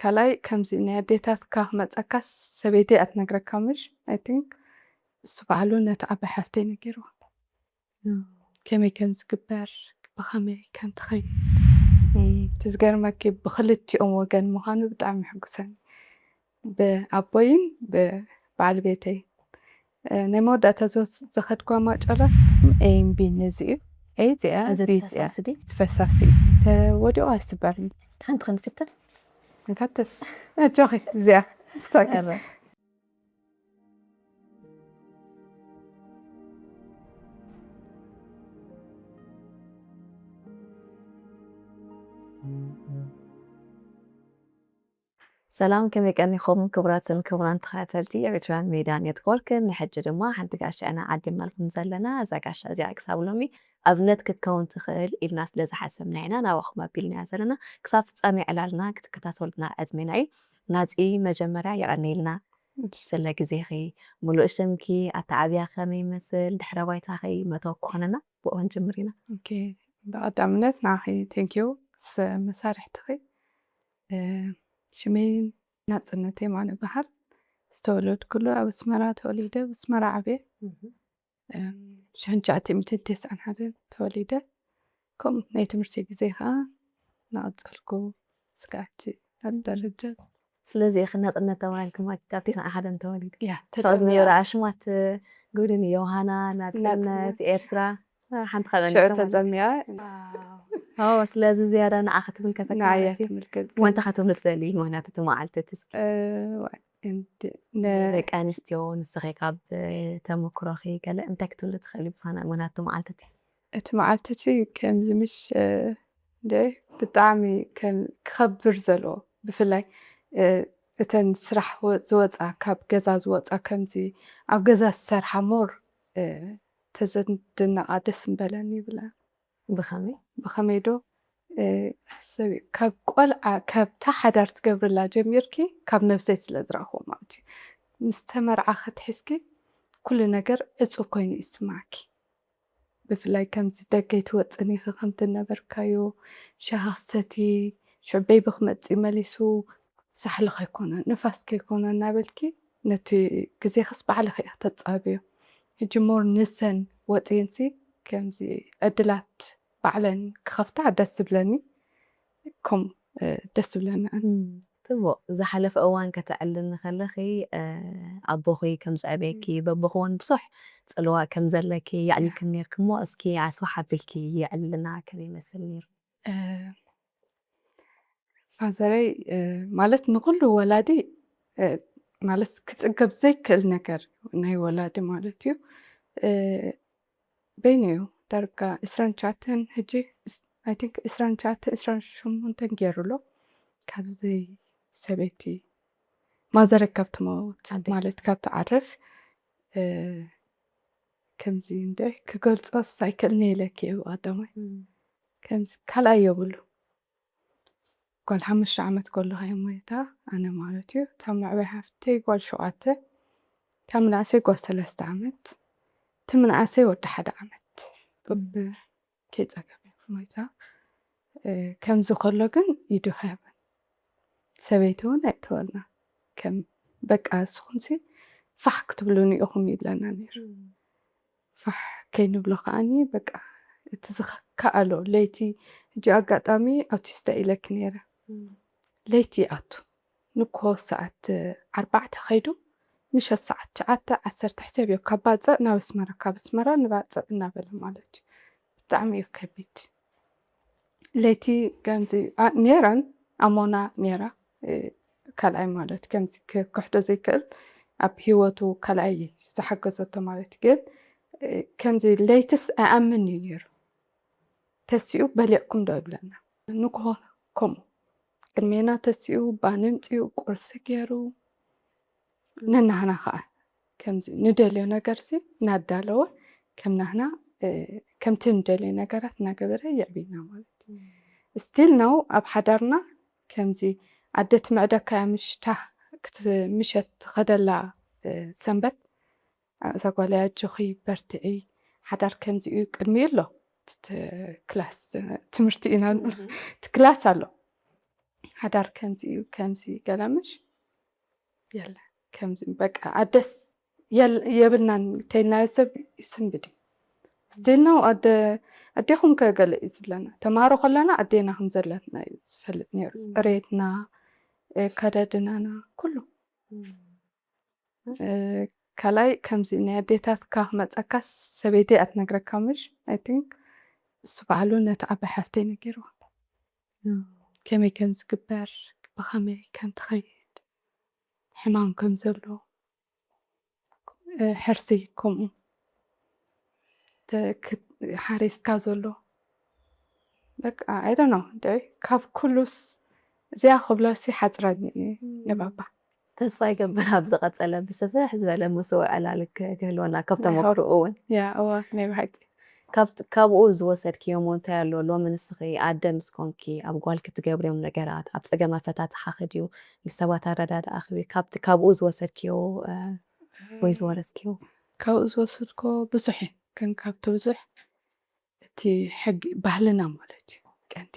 ካልኣይ ከምዚ ናይ ኣዴታትካ ክመፀካ ሰበይቲ ኣትነግረካ ምሽ I think እሱ ባዕሉ ነቲ ዓባይ ሓፍተይ ነጊርዋ ከመይ ከም ዝግበር ብኸመይ ከም ትኸይድ እቲ ዝገርመኪ ብክልቲኦም ወገን ምዃኑ ብጣዕሚ ይሕጉሰኒ ብኣቦይን ብበዓል ቤተይ ናይ መወዳእታ ዝኸድኳ ማጨላት ኤምቢ ነዚ እዩ ኤዚኣ እዚ ቢዚኣ ፈሳሲ ድዩ? ፈሳሲ እዩ ተወዲቑ ኣይስበርን ሓንቲ ክንፍትን ንፈትፍ እጆኺ እዚኣ ስታክ ኧረ። ሰላም ከመይ ቀኒኹም ክቡራትን ክቡራን ተኸታተልቲ ኤሪትራን ሜድያ ኔትወርክ ንሕጂ ድማ ሓንቲ ጋሻ ኢና ዓዲምናልኩም ዘለና እዛ ጋሻ እዚኣ ክሳብ ሎሚ ኣብነት ክትከውን ትኽእል ኢልና ስለ ዝሓሰብና ኢና ናባኹም ኣቢልናያ ዘለና ክሳብ ፍጻሜ ዕላልና ክትከታተሉና ዕድሜና እዩ ናፂ መጀመርያ የቐንየልና ስለ ግዜኺ ሙሉእ ሽምኪ ኣተዓብያ ከመይ ይመስል ድሕረ ባይታኺ መተው ክኾነና ብኡ ክንጅምር ኢና ብቐዳምነት ንዓኺ ቴንኪዩ ምስ መሳርሕትኺ ሽመይ ናፅነት የማነ በሃር ዝተወለድኩሉ ኣብ ኣስመራ ተወሊደ ኣብ ኣስመራ ዓብየ ሽሕን ትሽዓተ ሚእትን ተስዓን ሓደን ተወሊደ ከምኡ ናይ ትምህርቲ ግዜ ከዓ እናቐፀልኩ ስጋዕቲ ኣብ ደረጃ ስለዚ ኢኺ ናፅነት ተባሂልኩም ካብ ተስዓን ሓደን ተወሊደ ያ ካብዚ ነበረ ኣሽማት ጉድን ዮሃና ናፅነት ኤርትራ ሓንቲ ካብ ሽዑ ተፀሚያ ኦ ስለዚ ዝያዳ ንዓኺ ትምልከተካ ንዓያ ማለት እዩ ትምልከት ወንታ ክትብሊ ትደሊ ምክንያቱ እቲ መዓልቲ እቲ እስኪ እ፣ እንድ- ነ- ደቂ ኣንስትዮ ንስኺ ካብ ተመክሮኺ ገለ እንታይ ክትብሊ ትኽእሊ ብዝኾነ ምክንያቱ መዓልቲ እቲ እቲ መዓልቲ እቲ ከምዚ ምሽ እ፣ እንደ ብጣዕሚ ከም ክኸብር ዘለዎ ብፍላይ እ፣ እተን ስራሕ ወ- ዝወፃ ካብ ገዛ ዝወፃ ከምዚ ኣብ ገዛ ዝሰርሓ ሞር እ፣ ተዘንድነቓ ደስ ምበለኒ ይብላ ብኸመይ ብኸመይ ዶ እ፣ ሕሰቢ ካብ ቆልዓ ካብታ ሓዳር ትገብርላ ጀሚርኪ ካብ ነብሰይ ስለ ዝረኽቦ ማለት እዩ ምስ ተመርዓ ክትሕዝኪ ኩሉ ነገር ዕፁ ኮይኑ ይስማዕኪ ብፍላይ ከምዚ ደገይ ትወፅን ኢኺ ከምቲ ነበርካዮ ሻሂ ክሰቲ ሽዑ ቤቢ ክመፅእ መሊሱ ሳሕሊ ከይኮነ ንፋስ ከይኮነ እናበልኪ ነቲ ግዜኽስ ባዕልኺ ኢኺ ተፃብዮ ሕጂ ሞር ንሰን ወፅየንሲ ከምዚ ዕድላት ባዕለን ክኸፍታ ደስ ዝብለኒ ከምኡ ደስ ዝብለኒ ኣነ እም፣ ጽቡቕ ዝሓለፈ እዋን ከተዕልኒ ከለኺ እ፣ ኣቦኺ ከም ዘዕበየኪ በቦኺ እውን ብዙሕ ጽልዋ ከም ዘለኪ የዕሊልክኒ ነይርኪ እሞ እስኪ ኣስፍሕ ኣቢልኪ የዕልልና ከመይ ይመስል ነይሩ እ፣ ፋዘረይ እ፣ ማለት ንኹሉ ወላዲ እ፣ ማለት ክፅገብ ዘይክእል ነገር ናይ ወላዲ ማለት እዩ እ፣ በይኑ እዩ ዳርጋ ዕስራን ትሽዓተን ሕጂ I think ዕስራን ትሽዓተ ዕስራን ሸሞንተን ገይሩ ኣሎ ካብዚ ሰበይቲ ማዘረይ ካብ ትመውት ኣደይ። ማለት ካብ ትዓርፍ እ፣ ከምዚ እንደ ክገልፆስ ኣይክእልኒ ኢለኪ እዩ ቀዳማይ ከምዚ ካልኣይ የብሉ ጓል ሓሙሽተ ዓመት ከለኻ እየ ሞይታ ኣነ ማለት እዩ እታ መዕበይ ሓፍተይ ጓል ሸውዓተ እታ ምንኣሰይ ጓል ሰለስተ ዓመት እቲ ምንኣሰይ ወዲ ሓደ ዓመት ብ ከይፀገብ እየ ሞይታ እ፣ ከምዚ ከሎ ግን ይድሃብ ሰበይቲ እውን ኣይተወልና ከም በቃ ንስኹምሲ ፋሕ ክትብሉኒ ኢኹም ይብለና ነይሩ ፋሕ ከይንብሎ ከዓኒ በቃ እቲ ዝከኣሎ ለይቲ ሕጂ ኣጋጣሚ ኣውቲስታ ኢለኪ ነይረ ለይቲ ይኣቱ ንግሆ ሰዓት ኣርባዕተ ከይዱ ምሸት ሰዓት ትሽዓተ ዓሰርተ ሕሰብዮ ካብ ባፅዕ ናብ ኣስመራ ካብ ኣስመራ ንባፅዕ እናበለ ማለት እዩ ብጣዕሚ እዩ ከቢድ ለይቲ ከምዚ ኣ- ነይረን ኣሞና ነይራ እ፣ ካልኣይ ማለት ከምዚ ክሕዶ ዘይክእል ኣብ ሂወቱ ካልኣይ ዝሓገዘቶ ማለት እዩ። ግን እ፣ ከምዚ ለይትስ ኣይኣምን እዩ ነይሩ ተሲኡ በሊዕኩም ዶ ይብለና ንግሆ ከምኡ ቅድሜና ተሲኡ ባኒ ምፅኡ ቁርሲ ገይሩ ነናህና ከዓ ከምዚ ንደልዮ ነገርሲ እናዳለወ ከም ናህና እ፣ ከምቲ ንደልዮ ነገራት እናገበረ የዕብና ማለት እዩ still now ኣብ ሓዳርና ከምዚ ኣደ ትምዕደካ እያ ምሽታ ምሸት ትኸደላ እ፣ ሰንበት እዛ ጓል እያ ኣጆኺ በርትዒ ሓዳር ከምዚ እዩ ቅድሚ ኣሎ እቲ ክላስ ትምህርቲ ኢና እቲ ክላስ ኣሎ ሓዳር ከምዚ እዩ፣ ከምዚ ገለ ምሽ የለ፣ ከምዚ በቃ ኣደስ የል-፣ የብልናን ተይናዮ ሰብ ይስንብድ እዩ። ስቲል ነው ኣደ፣ ኣዴኹም ከ ገለ እዩ ዝብለና። ተማሃሮ ከለና ኣዴና ከም ዘለትና እዩ ዝፈልጥ ነይሩ። ም። ጥሬትና፣ እ፣ ከደድናና፣ ኩሉ። እ፣ ካልኣይ ከምዚ ናይ ኣዴታትካ ክመፀካስ ሰበይቲ ኣትነግረካ ምሽ? I think እሱ ባዕሉ ነቲ ዓባይ ሓፍተይ ነጊርዋ። ከመይ ከም ዝግበር፣ ብኸመይ ከም ትኸይድ፣ ሕማም ከም ዘሎ፣ እ፣ ሕርሲ ከምኡ፣ ተ-፣ ክ-፣ ሓሪስካ ዘሎ፣ በቃ፣ I don't know፣ እንታይ፣ ካብ ኩሉስ እዚኣ ክብሎሲ ሓፅረኒ እዩ ንባባ። ተስፋ ይገብር ኣብ ዝቐጸለ ብስፍሕ ዝበለ ምስኡ ዕላል ክ-፣ ክህልወና፣ ካብ ናይ ተመክሮኡ እውን። ያ፣ እዋ፣ ናይ ብሓቂ። ካብ-፣ ካብኡ ዝወሰድክዮ እሞ እንታይ ኣሎ? ሎሚ ንስኺ ኣደ ምስ ኮንኪ፣ ኣብ ጓልኪ ትገብርዮም ነገራት፣ ኣብ ጸገም ኣፈታትሓኺ ድዩ? ምስ ሰባት ኣረዳድኣኺ ድዩ? ካብቲ፣ ካብኡ ዝወሰድክዮ፣ እ፣ ወይ ዝወረስክዮ? ካብኡ ዝወሰድኮ ብዙሕ እዩ፣ ግን ካብቲ ብዙሕ እቲ ሕጊ ባህልና ማለት እዩ ቀንዲ።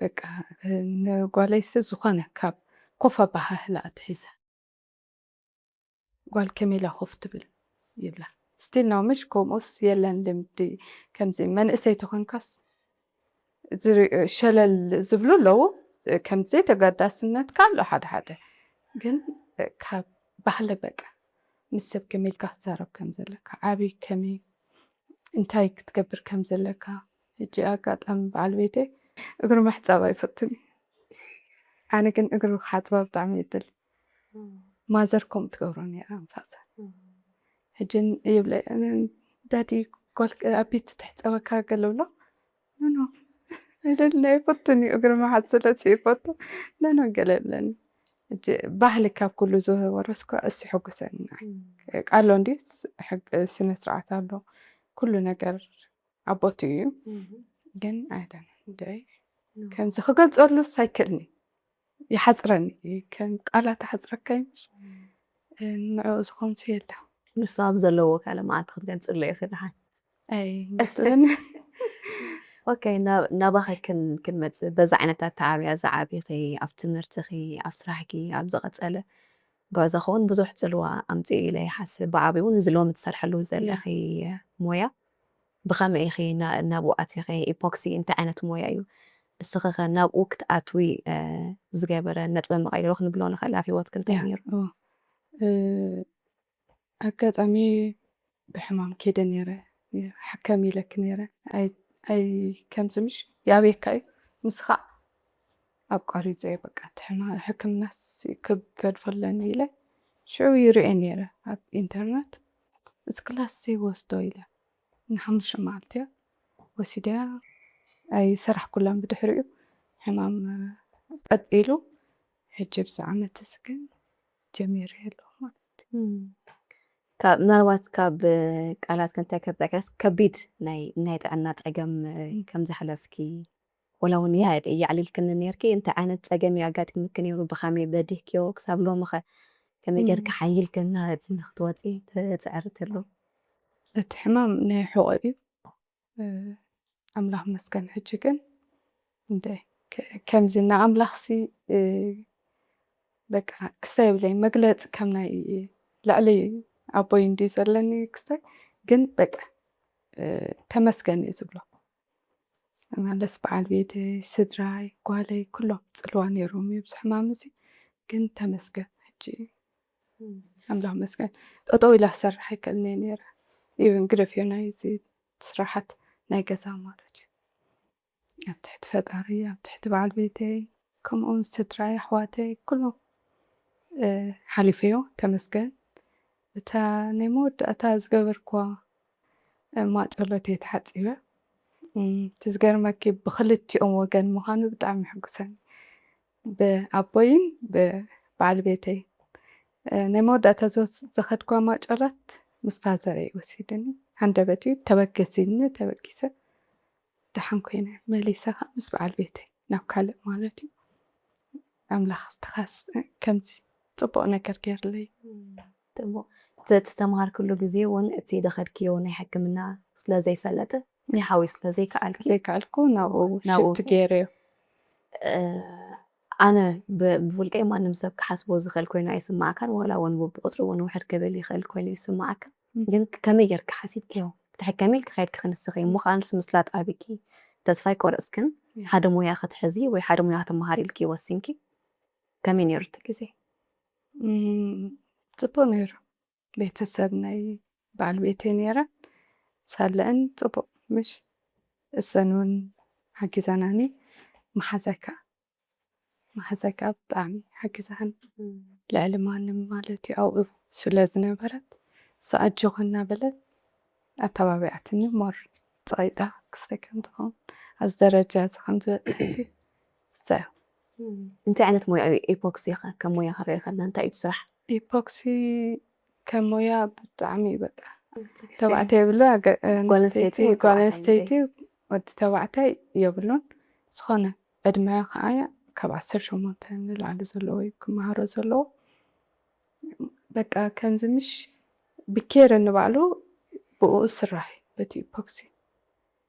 በቃ፣ እ፣ ንጓለይሲ ዝኾነ ካብ ኮፍ ኣበሃህላ ኣትሒዘ፣ ጓል ከመይ ኢላ ኮፍ ትብል ይብላ። ስቲል ነው ምሽ? ከምኡስ የለን ልምዲ። ከምዚ መንእሰይ ተኾንካስ ዝሪ-፣ ሸለል ዝብሉ ኣለዉ። ከምዚ ተጋዳስነትካ ኣሎ ሓደ ሓደ። ግን ካብ ባህሊ በቃ ምስ ሰብ ከመይ ኢልካ ክትዛረብ ከም ዘለካ፣ ዓቢ ከመይ፣ እንታይ ክትገብር ከም ዘለካ። ሕጂ ኣጋጣሚ በዓል ቤተይ እግሩ ምሕጻብ ኣይፈቱን እዩ። ኣነ ግን እግሩ ክሓጽባ ብጣዕሚ እየ እደሊ። ማዘር ከምኡ ትገብሮ ነይራ ንፋሳ። ሕጂ ይብለ፣ "ዳዲ ጓል ኣብ ቤት ትሕጸበካ?" ገለ ብሎ፣ "ኖ፣ ኖ፣ ኣይደልን፣ ኣይፈቱን እዩ፣ እግሪ ምሓዝ ስለ ዘይፈቱ፣ ኖ፣ ኖ" ገለ ይብለኒ። ሕጂ ባህሊ ካብ ኩሉ ዝወረስኩ እሱ ይሕጉሰኒ ንዓይ። ኣሎ እንዲ፣ ሕግ-፣ ስነ ስርዓት ኣሎ፣ ኩሉ ነገር ኣቦቱ እዩ። ግን ኣይደን፣ እንደ ከምዚ ክገልጸሉስ ኣይክእልኒ። ይሓጽረኒ፣ ከም ቃላት ይሓጽረካ እዩ። ንዕኡ ዝኾንሲ የለ። ንሱ ኣብ ዘለዎ ካልእ መዓልቲ ክትገልጽሉ ኢኺ ደሓን። ኣይ፣ መስለኒ። ኦኬ፣ ናብ-፣ ናባኸ ክን-፣ ክንመጽእ። በዚ ዓይነት ኣተዓብያ ዝዓቢኺ፣ ኣብ ትምህርትኺ፣ ኣብ ስራሕኪ፣ ኣብ ዝቐጸለ ጉዕዞ ኸውን ብዙሕ ጽልዋ ኣምጺኡ ኢለ ይሓስብ። ብዓቢኡ እውን እዚ ሎሚ ትሰርሐሉ ዘለኺ ሞያ ብኸመይ ኢኺ ና-፣ ናብኡ ኣቲኺ? ኢፖክሲ እንታይ ዓይነት ሞያ እዩ? ንስኺ ኸ ናብኡ ክትኣትዊ፣ እ፣ ዝገበረ ነጥበ መቐይሮ ክንብሎ ንኽእል ኣብ ህይወትኪ እንታይ ያ፣ ነይሩ? እዎ። እ፣ ኣጋጣሚ ብሕማም ከይደ ነይረ፣ ሕከም ኢለኪ ነይረ። ኣይ፣ ኣይ፣ ከምዚ ምሽ ያብየካ እዩ፣ ምስኻዕ ኣቋሪጸ እየ፣ በቃ፣ እቲ ሕማ-፣ ሕክምናስ ክገድፎ ኣለኒ ኢለ ሽዑ ይርእየ ነይረ ኣብ ኢንተርነት። እዚ ክላስ ዘይወስዶ ኢለ ንሓሙሽተ መዓልቲ እያ ወሲደያ፣ ኣይሰራሕኩላን። ብድሕሪኡ ሕማም ቀጢሉ፣ ሕጂ ኣብዚ ዓመት እዚ ግን ጀሚረ ኣለኹ ማለት እዩ። እም። ካብ፣ ምናልባት ካብ ቃላት ክንታይ ከብዳዕክስ ከቢድ ናይ፣ ናይ ጥዕና ጸገም፣ እ፣ ከም ዘሕለፍኪ፣ ወላ እውን ያ-፣ የዕሊልክኒ ነይርኪ፣ እንታይ ዓይነት ጸገም እዩ ኣጋጢምኪ ነይሩ? ብኸመይ በዲህክዮ? ክሳብ ሎሚ ኸ ከመይ ጌርኪ እም። ሓይልኪ እናሃብኪ ንክትወጺ ትጽዕሪ ትህልዊ? እቲ ሕማም ናይ ሕቖ እዩ። እ፣ ኣምላኽ መስገን። ሕጂ ግን እንደ ከ-፣ ከምዚ ንኣምላኽሲ፣ እ፣ በቃ ክሳይ ይብለይ መግለጺ ከም ናይ ልዕሊ ኣቦይ እንድዩ ዘለኒ ክሳይ፣ ግን በቃ፣ እ፣ ተመስገን እየ ዝብሎ። ማለትስ በዓል ቤተይ፣ ስድራይ፣ ጓለይ፣ ኩሎም ጽልዋ ነይሮም እዩ ኣብዚ ሕማም እዚ። ግን ተመስገን ሕጂ እም። ኣምላኽ መስገን። ጠጠው ኢላ ክሰርሕ ኣይክእልን እየ ነይረ። ኢቭን ግደፍዮ ናይዚ ስራሓት ናይ ገዛ ማለት እዩ። ኣብ ትሕቲ ፈጣሪ፣ ኣብ ትሕቲ በዓል ቤተይ፣ ከምኡውን ስድራይ፣ ኣሕዋተይ፣ ኩሎም፣ እ፣ ሓሊፈዮ፣ ተመስገን። እታ ናይ መወዳእታ ዝገበርክዋ፣ እ፣ ማጨሎት እየ ተሓጺበ። እም፣ እቲ ዝገርመኪ ብክልቲኦም ወገን ምዃኑ ብጣዕሚ የሕጉሰኒ። ብኣቦይን ብበዓል ቤተይ። እ፣ ናይ መወዳእታ ዝወስ-፣ ዝኸድክዋ ማጨሎት ምስ ፋዘረይ ወሲድኒ። ሃንደበት እዩ፣ ተበገሲኒ፣ ተበጊሰ። ደሓን ኮይነ መሊሰ ኸዓ ምስ በዓል ቤተይ ናብ ካልእ ማለት እዩ። ኣምላኽ ዝተኻስ-፣ ከምዚ ጽቡቕ ነገር ገይርለይ። እም፣ ጽቡቕ። እቲ እተምሃርክሉ ግዜ እውን እቲ ዝኸድክዮ ናይ ሕክምና ስለ ዘይሰለጠ፣ ናይ ሓዊ ስለ ዘይከኣልኪ፣ ዘይከኣልኩ ናብኡ ናብኡ ሽፍት ገይረዮ። ኣነ ብውልቀይ ማንም ሰብ ክሓስቦ ዝኽእል ኮይኑ ኣይስማዓካን፣ ዋላ እውን ብቁፅሪ እውን ውሕድ ክብል ይኽእል ኮይኑ ይስማዓካ። ግን ከመይ ጌርካ ሓሲብካዮ? ክትሕከሚ ኢልኪ ከይድኪ ክንስኺ እሞ ከዓ ንሱ ምስላጥ ኣብኪ ተስፋ ኣይቆረፅክን። ሓደ ሞያ ክትሕዚ ወይ ሓደ ሞያ ክትመሃር ኢልኪ ወሲንኪ። ከመይ ነይሩ እቲ ግዜ? ጽቡቕ ነይሩ። ቤተሰብ ናይ በዓል ቤተይ ነይረን ሳለእን ጽቡቕ ምሽ እሰን እውን ሓጊዛናኒ። መሓዛይ ከዓ መሓዛይ ከዓ ብጣዕሚ ሓጊዛን ልዕሊ ማንም ማለት እዩ ኣብኡ ስለ ዝነበረት እሳ ኣጆኺ እናበለት ኣተባቢዓትኒ። ሞር ፀቒጣ ክስተይ ከም ትኸውን ኣብዚ ደረጃ እዚ ከም ዝበፅሐት እሳ እያ። እንታይ ዓይነት ሞያ እዩ? ኤፖክሲ ከ ከም ሞያ ክንሪኦ ከለና እንታይ እዩ እቲ ስራሕ? ኤፖክሲ ከም ሞያ ብጣዕሚ እዩ በቃ ተባዕታይ የብሉ። ኣገ- እ፣ ጓል ኣንስተይቲ ኣንስተይቲ ወይ ጓል ተባዕታይ ኣንስተይቲ ወዲ ተባዕታይ የብሉን። ዝኾነ ዕድመ ከዓ ካብ ዓሰርተ ሸሞንተ ንላዕሊ ዘለዎ እዩ ክመሃሮ ዘለዎ። በቃ ከምዚ ምሽ ብኬር ንባዕሉ ብኡ ስራሕ እዩ በቲ ኢፖክሲ።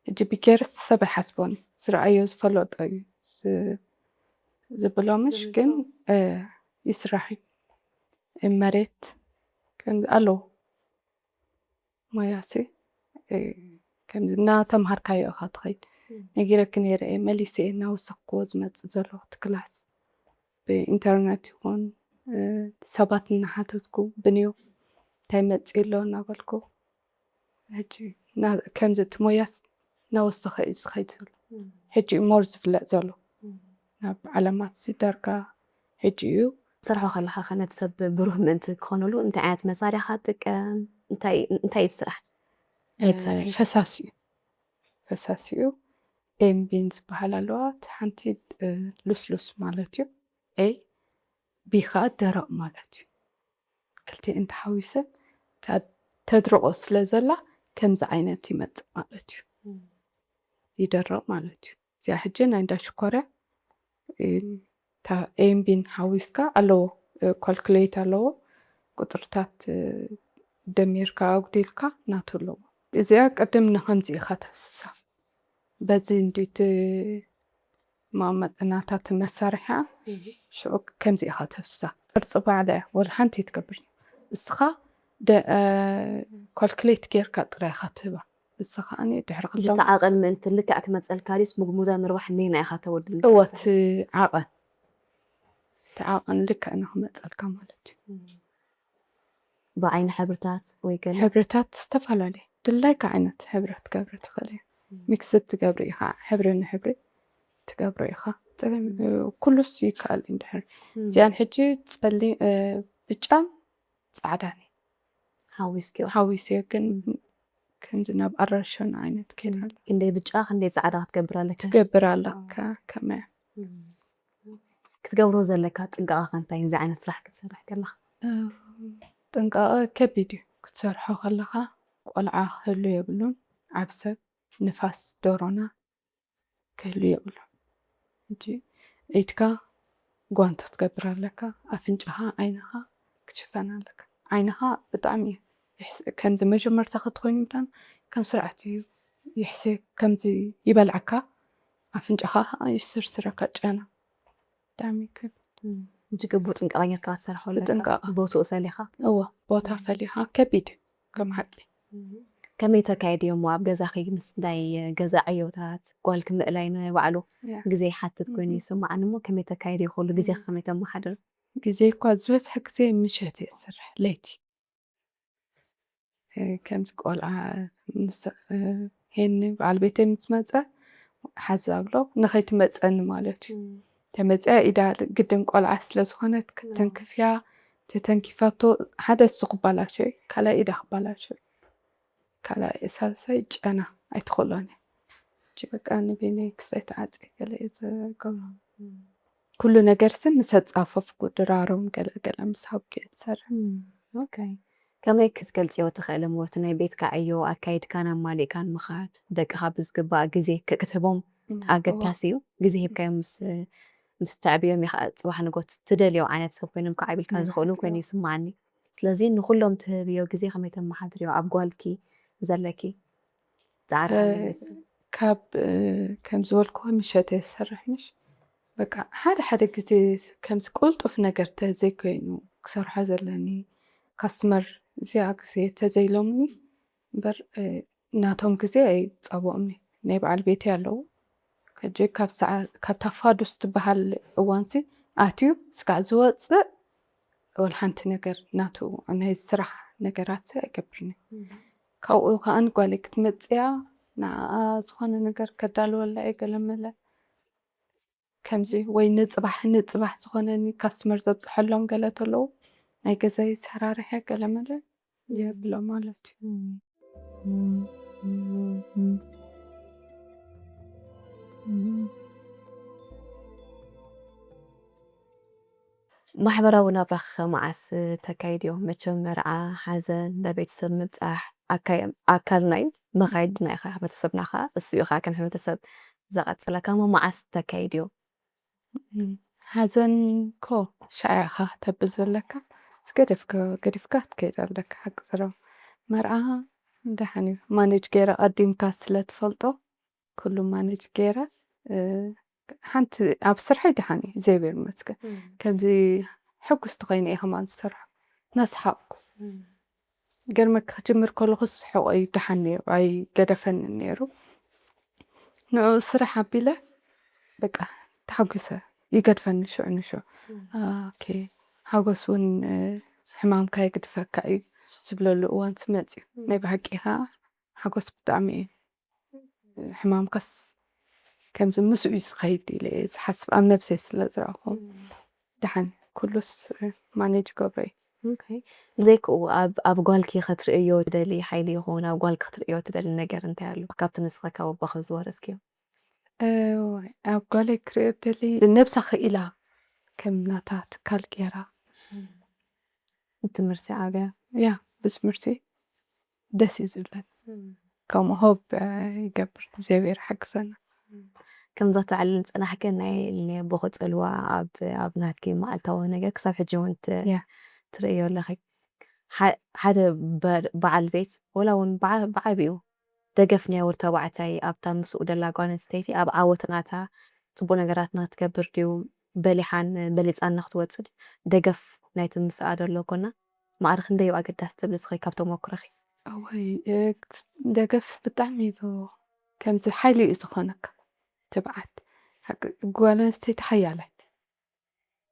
ሕጂ ብኬርስ ሰብ ኣይሓስቦን እዩ ዝረኣዮ ዝፈለጦ እዩ ዝ- ዝብሎ ምሽ ግን እ፣ ይስራሕ እዩ። መሬት ከምዚ ኣለዎ ሞያሲ ከምዚ እናተምሃርካዮ ኢኻ ትኸይድ። ነጊረኪ ነይረ እየ መሊሰ እየ እናወሰኽክዎ ዝመፅእ ዘለኹ እቲ ክላስ ብኢንተርነት ይኹን ሰባት እናሓተትኩ ብንዮ እንታይ መፅእ ኣሎ እናበልኩ ሕጂ ከምዚ እቲ ሞያስ እናወሰኸ እዩ ዝኸይድ ዘሎ። ሕጂ እዩ ሞር ዝፍለጥ ዘሎ ናብ ዓለማት ዳርጋ ሕጂ እዩ። ትሰርሖ ከለኻ ከ ነቲ ሰብ ብሩህ ምእንቲ ክኾነሉ እንታይ ዓይነት መሳርያ ኢኻ ትጥቀም? እንታይ እንታይ እዩ እቲ ስራሕ? እንታይ ትሰርሒ? ፈሳሲ እዩ ፈሳሲ እዩ። ኤምቢን ዝበሃል ኣለዋ። እቲ ሓንቲ እ፣ ልስሉስ ማለት እዩ። ኤ ቢ ከዓ ደረቕ ማለት እዩ። ክልቲኤን ተሓዊሰን ተ- ተድርቆ ስለ ዘላ ከምዚ ዓይነት ይመፅእ ማለት እዩ። ይደርቕ ማለት እዩ። እዚኣ ሕጂ ናይ እንዳ ሽኮርያ ኤምቢን ሓዊስካ ኣለዎ፣ ካልኩሌት ኣለዎ። ቁፅርታት ደሚርካ ኣጉዲልካ ናቱ ኣለዎ። እዚኣ ቅድም ንኸምዚ ኢኻ ተፍስሳ። በዚ እንዲቲ መቐመጥናታት መሳርሒ ሽዑ ከምዚ ኢኻ ተፍስሳ። ቅርፂ ባዕላ እያ ወላ ሓንቲ ትገብር። እስኻ ካልኩሌት ጌርካ ጥራይ ኢኻ ትህባ። እሳ ከዓኒ ድሕሪ ክልተ እቲ ዓቐን ምእንቲ ልክዕ ክመፀልካ ድዩስ ምግሙዛ ምርባሕ ነይና ኢኻ ተወድል? እወ እቲ ዓቐን እቲ ዓቐን ልክዕ ንክመፀልካ ማለት እዩ። ብዓይኒ ሕብርታት ወይ ገለ ሕብርታት ዝተፈላለየ ድላይካ ዓይነት ሕብሪ ክትገብሪ ትኽእል እዩ። ሚክስ ትገብሪ ኢኻ ሕብሪ ንሕብሪ ትገብሮ ኢኻ። ኩሉስ ይከኣል እዩ። እንድሕር እዚኣን ሕጂ ፀሊ ብጫን ፃዕዳን እዩ ሓዊስኪዮ ሓዊስዮ ግን ከምዚ ናብ ኣራሽን ዓይነት ከይዳለ ክንደይ ብጫ ክንደይ ፃዕዳ ክትገብር ኣለካ ትገብር ኣለካ ከመያ ክትገብሮ ዘለካ ጥንቃቐ ከ እንታይ እዩ እዚ ዓይነት ስራሕ ክትሰርሕ ከለኻ ጥንቃቐ ከቢድ እዩ ክትሰርሖ ከለኻ ቆልዓ ክህሉ የብሉን ዓብ ሰብ ንፋስ ዶሮና ክህሉ የብሉን ሕጂ ኢድካ ጓንቲ ክትገብር ኣለካ ኣፍንጫኻ ዓይንኻ ክትሽፈን ኣለካ ዓይንኻ ብጣዕሚ እዩ ከምዚ መጀመርታ ክትኮይኑ ብጣዕሚ ከም ስርዓት እዩ ይሕሰ ከምዚ ይበልዓካ ኣፍንጫኻ ከዓ ይስርስረካ ጨና ብጣዕሚ ይከብድ ሕጂ ግቡእ ጥንቃቐ ጌርካ ክትሰርሖ ኣለካ ብጥንቃቐ ቦትኡ ፈሊኻ እወ ቦታ ፈሊኻ ከቢድ እዩ ከም ሓቂ ከመይ ተካይድዮ እሞ ኣብ ገዛኺ ምስ ናይ ገዛ ዕዮታት ጓልኪ ምእላይ ንባዕሉ ግዜ ይሓትት ኮይኑ ይስምዓኒ እሞ ከመይ ተካይድዮ ኩሉ ግዜኺ ከመይ ተመሓድሪ ግዜ እኳ ዝበዝሐ ግዜ ምሸት እየ ዝሰርሕ ለይቲ ከምዚ ቆልዓ ሄኒ በዓል ቤተይ ምስ መፀ ሓዚ ኣብሎ ንኸይትመፀኒ ማለት እዩ ተመፅያ ኢዳ ግድን ቆልዓ ስለ ዝኾነት ክትተንክፍያ ተተንኪፋቶ ሓደ እሱ ክባላሾ እዩ ካልኣይ ኢዳ ክባላሾ እዩ ካልኣይ ሳልሳይ ጨና ኣይትኽእሎን እያ ሕጂ በቃ ንበይነይ ክሳይ ተዓፅየ ገለ እየ ዝገብሮ ኩሉ ነገር ሲ ምስ ኣፃፈፍኩ ድራሮም ገለ ገለ ምስ ሃብኩ እየ ዝሰርሕ ከመይ ክትገልፅዮ ትኽእሊ እሞ እቲ ናይ ቤትካ ዕዮ ኣካይድካን ኣማሊእካን ምኻድ ደቅኻ ብዝግባእ ግዜ ክትህቦም ኣገዳሲ እዩ ግዜ ሂብካዮም ምስ ምስ ተዕብዮም ኢኻ ፅባሕ ንጎት ትደልዮ ዓይነት ሰብ ኮይኖም ክዓብልካ ዝኽእሉ ኮይኑ ይስማዓኒ ስለዚ ንኩሎም ትህብዮ ግዜ ከመይ ተመሓድርዮ ኣብ ጓልኪ ዘለኪ ፃዕሪ ኣለኒ ካብ ከም ዝበልኩ ምሸት እየ ዝሰርሕ ምሽ በቃ ሓደ ሓደ ግዜ ከምዚ ቅልጡፍ ነገር ተዘይኮይኑ ክሰርሖ ዘለኒ ካስትመር እዚኣ ግዜ ተዘይሎምኒ እምበር፣ እ፣ ናቶም ግዜ ኣይጻብኦምኒ። ናይ በዓል ቤተይ ኣለዉ። ከጀ ካብ ሰዓ-፣ ካብታ ፋዱስ ትበሃል እዋንሲ ኣትዩ ስጋዕ ዝወጽእ ወላ ሓንቲ ነገር ናቱ ናይ ስራሕ ነገራት ኣይገብርን። ካብኡ ከኣ ንጓለይ ክትመጽያ ንዓኣ ዝኾነ ነገር ከዳልወላ እየ ገለ መለ። ከምዚ ወይ ንጽባሕ ንጽባሕ ዝኾነኒ ካስተመር ዘብጽሐሎም ገለ ተለዉ ናይ ገዛይ ሰራርሐ ገለ መለ የብሎ ማለት እዩ። ማሕበራዊ ናብራኺ ከ መዓስ ተካይድዮ? መቸም መርዓ፣ ሓዘን፣ ናብ ቤተሰብ ምብጻሕ ኣካይ-፣ ኣካልና እዩ። መኻይድና ኢኻ፣ ሕብረተሰብና ኸኣ እሱ እዩ ኸኣ ከም ሕብረተሰብ ዘቐጽለካ። እሞ መዓስ ተካይድዮ? እም፣ ሓዘን እኮ ሻዕ ኢኻ ተብል ዘለካ። ምስ ገደፍካ፣ ገዲፍካ ክትከይድ ኣለካ። ሓቂ ዝረብ መርዓ ደሓን እዩ። ማኔጅ ገይረ ቀዲምካ ስለ ትፈልጦ፣ ኩሉ ማኔጅ ገይረ፣ እ፣ ሓንቲ ኣብ ስርሐይ ደሓን እየ፣ እግዚኣብሔር ይመስገን። እም። ከምዚ ሕጉስቲ ኮይነ እየ ከማን ዝሰርሖ፣ እናሰሓቕኩ። እም። ገርመካ ክጅምር ከለኹስ ሕቖይ ደሓን ነይሩ፣ ኣይገደፈንን ነይሩ። ንዕኡ ስራሕ ኣቢለ በቃ ተሓጒሰ፣ ይገድፈኒ ሽዑ ንሽዑ። እም። ኦኬ፣ ሓጎስ እውን፣ እ፣ ሕማምካ የግድፈካ እዩ ዝብለሉ እዋን መጺኡ። እም። ናይ ብሓቂ ኸዓ ሓጎስ ብጣዕሚ እዩ። ሕማምካስ ከምዚ ምስኡ እዩ ዝኸይድ ኢለ እየ ዝሓስብ፣ ኣብ ነብሰይ ስለ ዝረኣኹ። እም። ደሓን ኩሉስ ማኔጅ ይገብሮ እዩ። ኦኬ። ብዘይክኡ ኣብ፣ ኣብ ጓልኪ ክትርእዮ ትደሊ ሓይሊ ይኹን ኣብ ጓልኪ ክትርእዮ ትደሊ ነገር እንታይ ኣሎ? ካብቲ ንስኺ ካብ ኣቦኺ ዝወረስክዮ? እዋይ፣ ኣብ ጓለይ ክርእዮ ደሊ ነብሳ ክኢላ ከም ናታ ትካል ገይራ። እም። ትምህርቲ ዓብያ። ያ፣ ብትምህርቲ ደስ እዩ ዝብለኒ። እም። ከምኡ ሆብ፣ እ፣ ይገብር። እግዚኣብሔር ይሓግዘና። እም። ከምዛ ትዕልል ዝጸናሕኪ ናይ፣ ናይ ኣቦኺ ጽልዋ ኣብ፣ ኣብ ናትኪ መዓልታዊ ነገር ክሳብ ሕጂ እውን ት-፣ ያ። ትርእዮ ኣለኺ። ሓ-፣ ሓደ በ-፣ በዓል ቤት ወላ እውን ብዓ-፣ ብዓቢኡ ደገፍ ናይ ወዲ ተባዕታይ ኣብታ ምስኡ ደላ ጓል ኣንስተይቲ ኣብ ዓወት ናታ ጽቡቕ ነገራት ንክትገብር ድዩ በሊሓን በሊጻን ንክትወጽእ ደገፍ ናይቲ ምስኣ ደሎ ጎና ማዕረ ክንደይ እዩ ኣገዳሲ ትብሊ እስኺ ካብ ተመኩሮኺ? እዋይ፣ እ፣ ደገፍ ብጣዕሚ እዩ ከምዚ ሓይሊ እዩ ዝኾነካ። ትብዓት። ሓቂ ጓል ኣንስተይቲ ሓያል እያ።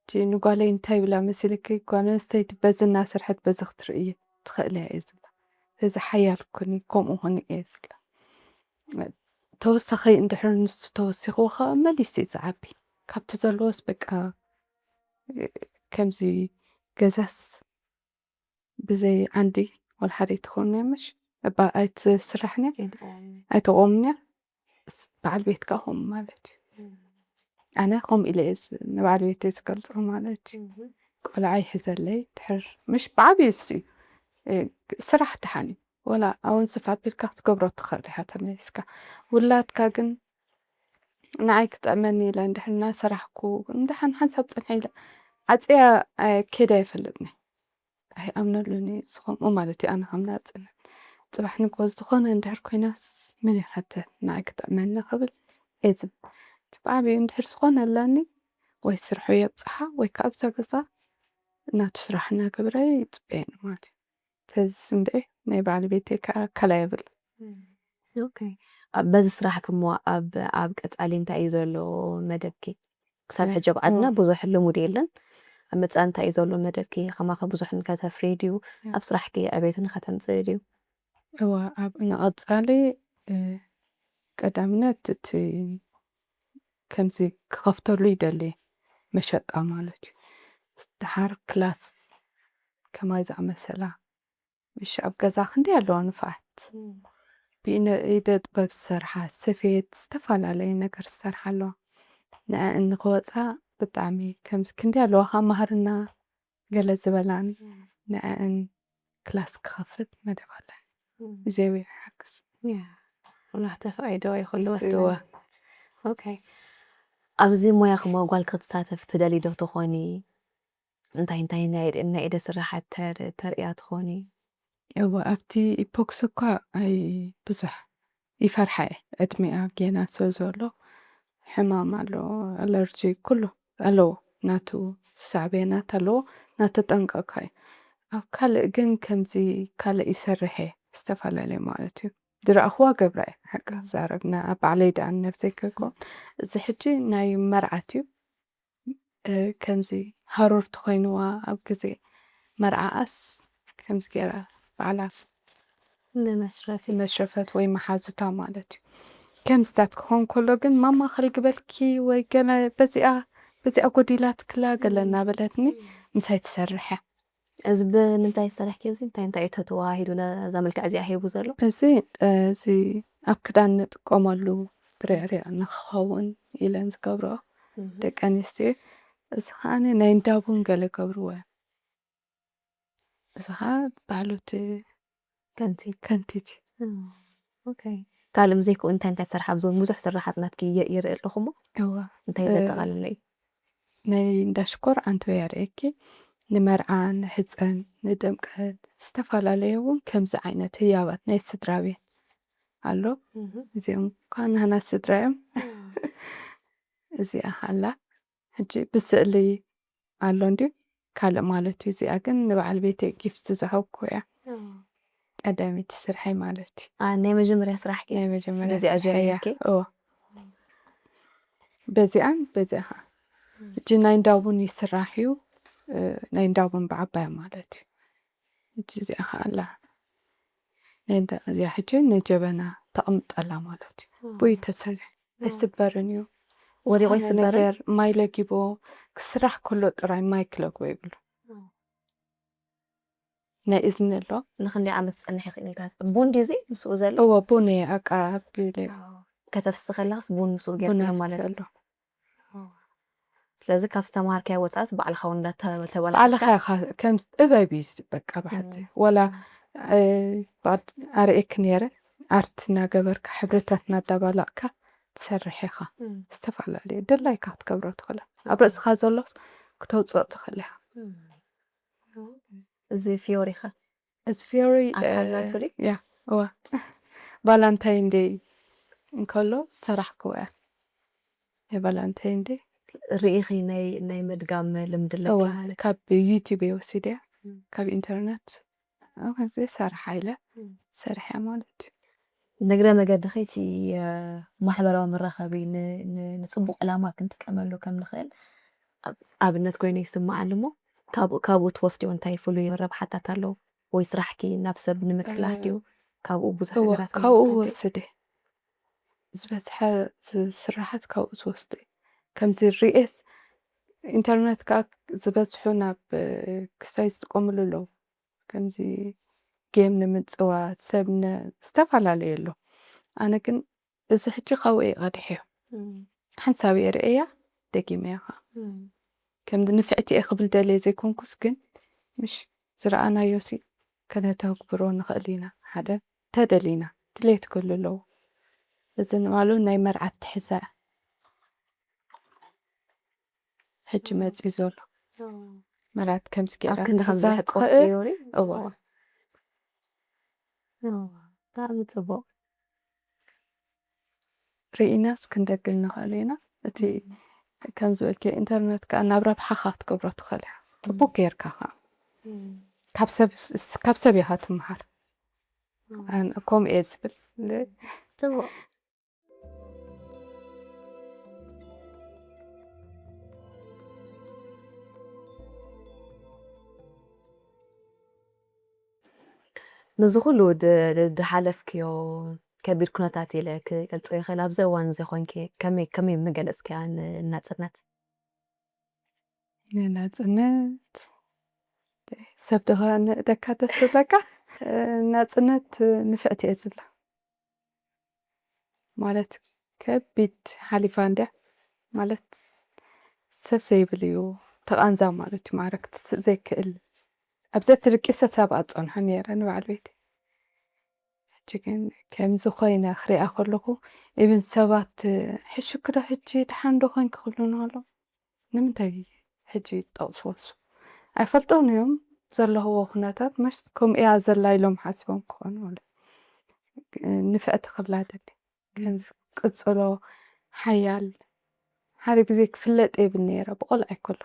እቲ ንጓለይ እንታይ ይብላ መሲልኪ? ጓል ኣንስተይቲ በዚ እናሰርሐት በዚ ክትርእይ ትኽእል እያ እየ ዝብላ። ስለዚ ሓያል ኩኒ፣ ከምኡ ኩኒ እየ ዝብላ። ተወሳኺ እንድሕር ንሱ ተወሲኽዎ ኸዓ መሊሱ እዩ ዝዓቢ። ካብቲ ዘለዎስ በቃ፣ እ፣ ከምዚ ገዛስ ብዘይ ዓንዲ ወላ ሓደ ኣይትኸውን እያ ምሽ? እባ ኣይትስራሕን እያ? ኣይትቆምን እያ? ኣይትቆምን እያ? ስ-፣ በዓል ቤትካ ከምኡ ማለት እዩ። እም። ኣነ ከምኡ ኢለ እየ ዝ-፣ ንበዓል ቤተይ ዝገልጾ ማለት እዩ። እም። ቆልዓ ይሕዘለይ፣ ድሕር ምሽ ብዓብዩ እሱ እዩ። እ፣ ስራሕ ደሓን እዩ። ወላ ኣወንዝፍ ኣቢልካ ክትገብሮ ትኽእል ኢኻ ተመሊስካ። ውላድካ ግን ንዓይ ክጥዕመኒ ኢለ እንድሕር እናሰራሕኩ፣ እንድሓን ሓንሳብ ጽንሐ ኢለ ዓጽያ፣ እ፣ ከይደ ኣይፈልጥን እየ። ኣይኣምነሉን እየ ዝኸምኡ ማለት እዩ። ኣነ ከም ናጽነት ጽባሕ ንግሆ ዝኾነ እንድሕር ኮይናስ መን ይሓተት ንዓይ ክጥዕመኒ ክብል እየ ዝብል። እቲ ብዓብዩ እንድሕር ዝኾነ ኣለኒ ወይ ስርሑ የብጽሓ ወይ ከኣ ኣብዛ ገዛ እናቱ ስራሕ እናገበረ ይጽበየኒ ማለት እዩ። ተዚ ስምዒ ናይ በዓል ቤተይ ከኣ ካልኣይ የብሉን። እም፣ ኦኬ። ኣብ፣ በዚ ስራሕኪ እሞ ኣብ፣ ኣብ ቀጻሊ እንታይ እዩ ዘሎ መደብኪ? ክሳብ እም፣ ሕጂ ኣብ ዓድና እም። ብዙሕ ልሙድ የለን። ኣብ መጻኢ እንታይ እዩ ዘሎ መደብኪ? ከማኺ ብዙሕ ንከተፍሪ ድዩ? እም። ኣብ ስራሕኪ ዕቤት ንከተምጽኢ ድዩ? እወ፣ ኣብ ንቐጻሊ፣ እ፣ ቀዳምነት እቲ ከምዚ ክኸፍተሉ ይደሊ፣ መሸጣ ማለት እዩ። ደሓር ክላስ ከማይ ዝኣመሰላ፣ ምሽ ኣብ ገዛ ክንደይ ኣለዋ ንፋዓት። እም። ብኢነ-፣ ኢደ ጥበብ ዝሰርሓ፣ ስፌት፣ ዝተፈላለየ ነገር ዝሰርሓ ኣለዋ። ንዐን ንኽወጻ ብጣዕሚ ከምዚ ክንደይ ኣለዋ፣ ካብ ማህርና ገለ ዝበላን እም። ንዐን ክላስ ክኸፍት መደብ ኣለኒ። እም። እግዚኣብሔር ይሓግዝ። ያ፣ ወላ ተፋቒዶ ኣይኹሉ እሱ ወስድዎ። እወ። ኦኬ። ኣብዚ ሞያኺ እሞ ጓል ክትሳተፍ ትደሊ ዶ ትኾኒ? እንታይ እንታይ ናይ፣ ናይ ኢደ ስራሓት ተር-፣ ተርእያ ትኾኒ? እወ፣ ኣብቲ ኢፖክሲ እኳ ኣይ ብዙሕ ይፈርሓ እየ። ዕድሜኣ ጌና ስለ ዘሎ፣ ሕማም ኣለዎ፣ ኣለርጂ ኩሉ ኣለዎ፣ ናቱ ሳዕቤናት ኣለዎ፣ ናተጠንቀቕካ እዩ። ኣብ ካልእ ግን ከምዚ ካልእ ይሰርሕ እየ፣ ዝተፈላለየ ማለት እዩ። ዝረኣኽዋ ገብራ እየ፣ ሓቂ ክዛረብ፣ ና-፣ ባዕለይ ደኣ ነብሰይ ከይኮን። እዚ ሕጂ ናይ መርዓት እዩ። እ፣ ከምዚ ሃሮር ተኾይንዋ ኣብ ግዜ መርዓኣስ ከምዚ ገይራ ባዕላ ንመሽረፊ። መሽረፈት ወይ መሓዙታ ማለት እዩ። ከምዚታት ክኾን ከሎ ግን ማማ ከልግበልኪ ወይ ገለ በዚኣ፣ በዚኣ ጎዲላትክላ ገለ እናበለትኒ ምሳይ ትሰርሕ እያ። እዚ ብምንታይ ዝሰርሕ ኬብዚ እንታይ እንታይ እዩ ተተዋሂዱ ነዛ መልክዕ እዚኣ ሂቡ ዘሎ? እዚ፣ እዚ ኣብ ክዳን ንጥቀመሉ ብርዕሪዕ ንክኸውን ኢለን ዝገብርኦ እህ። ደቂ ኣንስትዮ። እዚ ከዓኒ ናይ እንዳ ቡን ገለ ገብርዎ እዮም። እዚ ከዓ ባዕሉ እቲ ከንቲት። ከንቲት እዩ። እም፣ ኦኬ። ካልእ ዘይኮ እንታይ እንታይ ትሰርሓ? ኣብዚ እውን ብዙሕ ስራሓት ናትኪ የ-፣ ይርኢ ኣለኹ እሞ እዋ። እንታይ እ፣ ዘጠቓለለ እዩ? ናይ እንዳ ሽኮር ኣንተወይ ኣርእየኪ። ንመርዓ፣ ንሕፀን፣ ንጥምቀት፣ ዝተፈላለየ እውን ከምዚ ዓይነት ህያባት ናይ ስድራ ቤት ኣሎ። እህ። እዚኦም ከዓ ናህና ስድራ እዮም። እም። እዚኣ ኣላ። ሕጂ ብስእሊ ኣሎ እንድዩ። ካልእ ማለት እዩ። እዚኣ ግን ንበዓል ቤተይ ጊፍት ዝሃብኩ እያ። እም። ቀዳመይቲ ስርሐይ ማለት እዩ። አ፣ ናይ መጀመርያ ስራሕኪ? ናይ መጀመርያ ነዚኣ ስርሐይ እያ። ጀሚርኪ? እዎ። በዚኣን በዚኣ ኸዓ። እም። ሕጂ ናይ እንዳ ቡን ይስራሕ እዩ። እ፣ ናይ እንዳ ቡን ብዓባያ ማለት እዩ። ሕጂ እዚኣ ኸዓ ኣላ። ናይ እንዳ፣ እዚኣ ሕጂ ንጀበና ተቕምጠላ ማለት እዩ። እም። ቡይ ተሰሪሑ። እም። ኣይስበርን እዩ። ወዲቑ ዝኾነ ኣይስበርን? ነገር ማይ ለጊቦ ክስራሕ ከሎ ጥራይ ማይ ክለግቦ ይብሉ። እም። ናይ እዝኒ ኣሎ። ንኽንደይ ዓመት ዝጸንሕ ይኽእል ኢልካ? ቡን ድዩ እዚ ምስኡ ዘሎ? እዎ፣ ቡን እየ ኣቃ ኣቢለ። ኣዎ። ከተፍሲ ከለኻስ ቡን ምስኡ ቡን ጌርክዮ ኣፍሲ ማለት እዩ። ኣሎ። ኣዎ። ስለዚ ካብ ዝተማሃርካዮ ወጻእስ ባዕልኻ እውን እንዳተ-፣ ተበላዕካ? ባዕልኻ ኢኻ፣ ከም ጥበብ እዩ እዚ በቃ ብሓጺር። እም። ወላ፣ እም። እ፣ ባድ-፣ ኣርእየኪ ነይረ፣ ኣርት እናገበርካ፣ ሕብርታት እናዳባላቕካ ትሰርሕ ኢኻ። እም። ዝተፈላለየ ድላይካ ክትገብሮ ትኽእል። ኣብ እም። ርእስኻ ዘሎስ ክተውጽኦ ትኽእል ኢኻ። እም። እዚ ፊዮሪ ኸ? እዚ ፊዮሪ፣ ኣካል እ፣ ናቱ ድዩ? ያ፣ እዋ። ቫላንታይን ዴይ እንከሎ ዝሰራሕክዎ እያ። ናይ ቫላንታይን ዴይ። ርኢኺ ናይ፣ ናይ ምድጋም ልምዲ ኣለኪ እዋ፣ ማለት እዩ። ካብ ዩቲዩብ እየ ወሲደያ፣ እም። ካብ ኢንተርነት። ኣብ ከምዚ ሰራሕ ኢለ እም። ሰሪሐ ማለት እዩ። ንእግረ መገድኺ እቲ፣ እ፣ ማሕበራዊ መራኸቢ ን-፣ ን-፣ ንጽቡቕ ዕላማ ክንጥቀመሉ ከም ንኽእል ኣብ-፣ ኣብነት ኮይኑ ይስምዓኒ እሞ፣ ካብኡ፣ ካብኡ ትወስድዮ እንታይ ፍሉይ ረብሓታት ኣለዎ? ወይ ስራሕኪ ናብ ሰብ ንምቅላሕ እ፣ ድዩ? ካብኡ ብዙሕ እወ፣ ነገራት ካብኡ ይወስድ ድዩ? ወስደ። ዝበዝሐ ዝ-፣ ስራሓት ካብኡ ዝወስደ። ከምዚ ሪኤስ ኢንተርነት ከኣ ዝበዝሑ ናብ፣ እ፣ ክሳይ ዝጥቀምሉ ኣለዉ። ከምዚ ጌም ንምጽዋት፣ ሰብ ነ-፣ ዝተፈላለየ ኣሎ። ኣነ ግን እዚ ሕጂ ካብኡ እየ ቀዲሐዮ። እም። ሓንሳብ እየ ርእያ፣ ደጊመዮ ኸኣ። እም። ከምዚ ንፍዕቲ እየ ክብል ደልየ ዘይኮንኩስ ግን፣ ምሽ ዝረኣናዮሲ ከነተግብሮ ንኽእል ኢና። ሓደ፣ ተደሊና፣ ድሌት ክህሉ ኣለዎ። እዚ ንባዕሉ ናይ መርዓት ትሕዛ እያ። ሕጂ እም። መጺኡ ዘሎ። እም። መርዓት ከምዚ ኣብ ገይራ ክንዲ ከምዚ ክትሕዛ ሕቆፍ ትኽእል። ፊዮሪ? እዋ። እዋ። እዋ። ብጣዕሚ ጽቡቕ። ርኢናስ ክንደግም ንኽእል ኢና። እቲ እም። ከም ዝበልክዮ ኢንተርነት ከኣ ናብ ረብሓኻ ክትገብሮ ትኽእል ኢኻ። ጽቡቕ እም። ጌርካ ከኣ። እም። ካብ ሰብ፣ ካብ ሰብ ኢኻ ትምሃር። እም። ኣነ ከምኡ እየ ዝብል። ጽቡቕ። ምስዚ ኩሉ ድ-፣ ድ-፣ ድሓለፍክዮ ከቢድ ኩነታት ኢለ ክገልጾ ይኽእል። ኣብዚ እዋን እዚ ኾንኪ ከመይ፣ ከመይ ምገለጽክያ ን-፣ ናጽነት? ንናጽነት ሰብ ዶ ኸንእደካ ደስ ዝብለካ? ናጽነት ንፍዕቲ እየ ዝብላ። ማለት ከቢድ ሓሊፋ እንድያ። ማለት ሰብ ዘይብል እዩ። ተቓንዛ ማለት እዩ። ማዕረ ክትስእ ዘይክእል። ኣብ ዘትርቂሰ ሰብ ኣጸንሖ ነይረ ንበዓል ቤተይ። ሕጂ ግን ከምዚ ኮይነ ክሪኣ ከለኹ፣ ኢብን ሰባት፣ "ሕሽኪ ዶ ሕጂ? ደሓን ዶ ኮይንኪ?" ክብሉኒ ከለዉ፣ ንምንታይ ሕጂ ይጠቕስዎ እሱ? ኣይፈልጦን እዮም ዘለኽዎ ኩነታት፣ መሽት ከምኡ እያ ዘላ ኢሎም ሓሲቦም ክኾኑ ማለት እዩ። ንፍዕቲ ክብላ ደሊ። ከምዚ ቅጽሎ፣ ሓያል፣ ሓደ ግዜ ክፍለጥ የብል ነይረ ብቆልዓ ይከሎ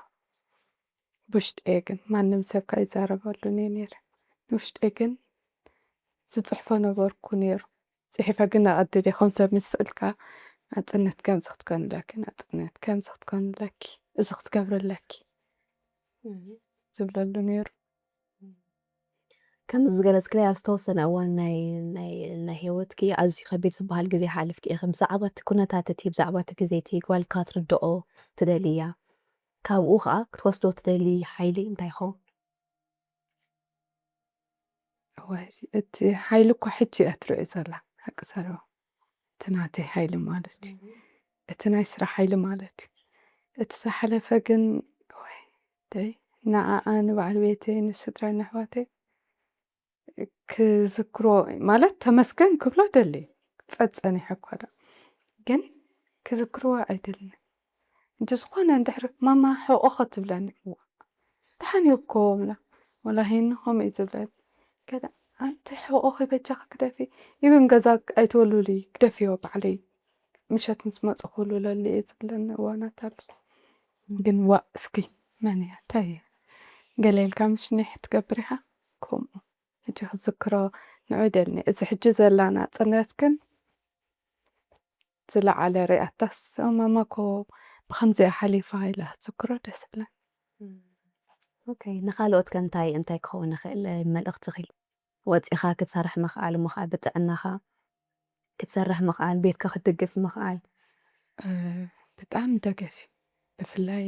ብውሽጢ ግን ማንም ሰብ ከይዛረበሉን እየ ነይረ። ንውሽጢ ግን ዝፅሕፎ ነበርኩ ነይሩ። ፅሒፈ ግን ኣቐድድ ይኹን ሰብ ምስ ስእልካ ናፅነት ከምዚ ክትኮንለኪ ናፅነት ከምዚ ክትኮንለኪ እዚ ክትገብርለኪ ዝብለሉ ነይሩ። ከም ዝገለጽክለይ ኣብ ዝተወሰነ እዋን ናይ ናይ ናይ ህይወትኪ ኣዝዩ ከቢድ ዝበሃል ግዜ ሓልፍኪ ኢኺ። ብዛዕባ እቲ ኩነታት እቲ ብዛዕባ እቲ ግዜ እቲ ጓልካ ክትርድኦ ትደልያ ካብኡ ከዓ ክትወስዶ ትደሊ ሓይሊ እንታይ ይኸውን? ወይ እቲ ሓይሊ እኮ ሕጂ እያ ትርኢ ዘላ ሓቂ ሰረው እቲ ናተይ ሓይሊ ማለት እዩ። እቲ ናይ ስራሕ ሓይሊ ማለት እዩ። እቲ ዝሓለፈ ግን ወይ ደይ ንዓኣ ንበዓል ቤተይ ንስድራይ ንኣሕዋተይ ክዝክሮ ማለት ተመስገን ክብሎ ደሊ ጸጸኒሐ እኳ ዳ ግን ክዝክርዎ ኣይደልን። እንተ ዝኾነ እንድሕር ማማ ሕቆ ክትብለኒ እዋ ደሓን እዩ እኮ ብላ ወላ ሄኒ ከምኡ እዩ ዝብለኒ። ገለ ኣንቲ ሕቆኺ በጃኺ ክደፊ ይብን ገዛ ኣይትወሉሊ ክደፊዮ ባዕለይ ምሸት ምስ መጽኹ ልውለሉ እየ ዝብለኒ እዋናት ኣሎ። ግን ዋእ እስኪ መን እያ እንታይ እያ ገለ ኢልካ ምሽ ኒሕ ትገብር ኢኻ ከምኡ ሕጂ ክዝክሮ ንዑ ይደልኒ እዚ ሕጂ ዘላ ናጽነት ግን ዝለዓለ ሪኣታስ ማማ እኮ ብኸምዚኣ ሓሊፋ ኢላ ክትዝክሮ ደስ ይብለኒ። ኦኬ ንኻልኦት ከ እንታይ እንታይ ክኸውን ይኽእል መልእኽትኺ? ወፂኻ ክትሰርሕ ምኽኣል እሞ ከዓ ብጥዕናኻ ክትሰርሕ ምኽኣል ቤትካ ክትድግፍ ምኽኣል ብጣዕሚ ደገፍ እዩ። ብፍላይ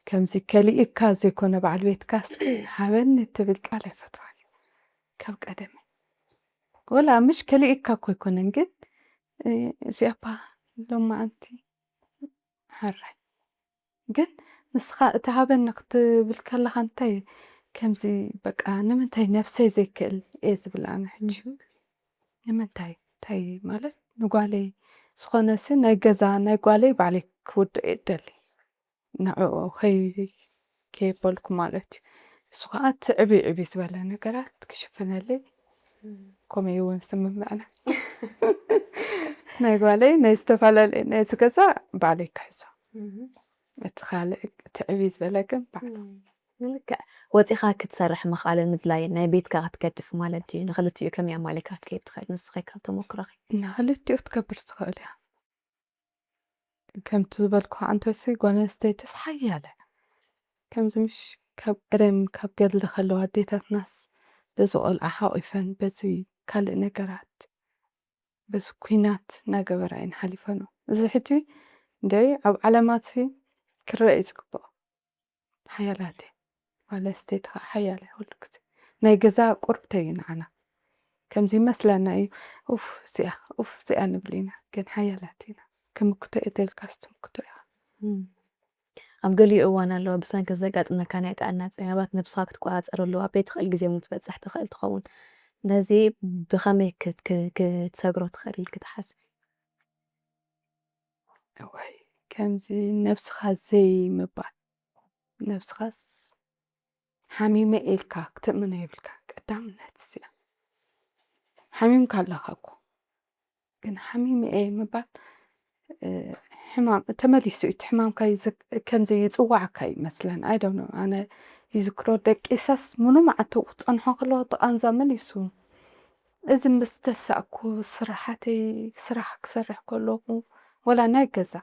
ከምዚ ከሊእካ ዘይኮነ በዓል ቤትካስ ሃበኒ ትብል ቃል ኣይፈትዋን እዩ ካብ ቀደመ ወላ ምሽ ከሊእካ እኮ ኣይኮነን ግን እዚኣባ ሎማዓንቲ ሓራይ ግን ንስኻ እቲ ሃበኒ ክትብል ከለኻ እንታይ ከምዚ በቃ ንምንታይ ነብሰይ ዘይክእል እየ ዝብል ኣነ ሕጂ ንምንታይ እንታይ ማለት ንጓለይ ዝኾነሲ ናይ ገዛ ናይ ጓለይ ባዕለይ ክውድኦ እየ ደሊ ንዕኡ ከይ ከየበልኩ ማለት እዩ እሱ ከዓ እቲ ዕብይ ዕብይ ዝበለ ነገራት ክሽፍነለይ ከምኡ እውን ስምምዕና ናይ ጓለይ ናይ ዝተፈላለየ ናይ ዝገዛ ባዕለይ ክሕዞ እቲ ካልእ እቲ ዕብይ ዝበለ ግን ባዕሉ ልክዕ ወፂኻ ክትሰርሕ ምኽኣልን ምድላይን ናይ ቤትካ ክትገድፍ ማለት ድዩ ንክልቲኡ ከመይ ኣማሊካ ክትከይድ ትኽእል ንስኺ ካብ ተመክሮኺ ንክልቲኡ ክትገብር ትኽእል እያ ከምቲ ዝበልኩ ኣንተሲ ጓል ኣንስተይትስ ሓያለ ከምዚ ምሽ ካብ ቀደም ካብ ገድሊ ከለዋ ኣዴታትናስ በዚ ቆልዓ ሓቂፈን በዚ ካልእ ነገራት በዚ ኩናት እናገበራ እየን ሓሊፈንኦ እዚ ሕጂ እንደ ኣብ ዓለማት ክረአ እዩ ዝግብኦ ሓያላት እየ ጓል ኣንስተይቲ ከዓ ሓያለ ኩሉ ግዜ ናይ ገዛ ቁርብተይ እዩ ንዓና ከምዚ ይመስለና እዩ ኡፍ እዚኣ ኡፍ እዚኣ ንብል ኢና ግን ሓያላት ኢና ክምክቶ እየ ተልካስ ትምክቶ ኢኻ ኣብ ገሊኡ እዋን ኣለዎ ብሰንኪ ዘጋጥመካ ናይ ጥዕና ፀገማት ነብስኻ ክትቆፃፀረሉ ኣብ ቤት ትኽእል ግዜ እውን ክትበፅሕ ትኽእል ትኸውን ነዚ ብኸመይ ክትሰግሮ ትኽእል ኢልክ ትሓስብ እዋይ ከምዚ ነብስኻ ዘይምባል ነብስኻስ ሓሚመ ኢልካ ክትእምኖ የብልካ ቀዳምነት እዚኣ ሓሚምካ ኣለኻ እኮ ግን ሓሚመ እየ ምባል ሕማም ተመሊሱ እቲ ሕማምካ ከምዚ ይፅዋዕካ ይመስለን ኣይ ዶንት ኖ ኣነ ይዝክሮ ደቂሰስ ሙሉ መዓልቲ ክፀንሖ ከለዎ እቲ ቃንዛ መሊሱ እዚ ምስ ተሳእኩ ስራሓተይ ስራሕ ክሰርሕ ከለኹ ወላ ናይ ገዛ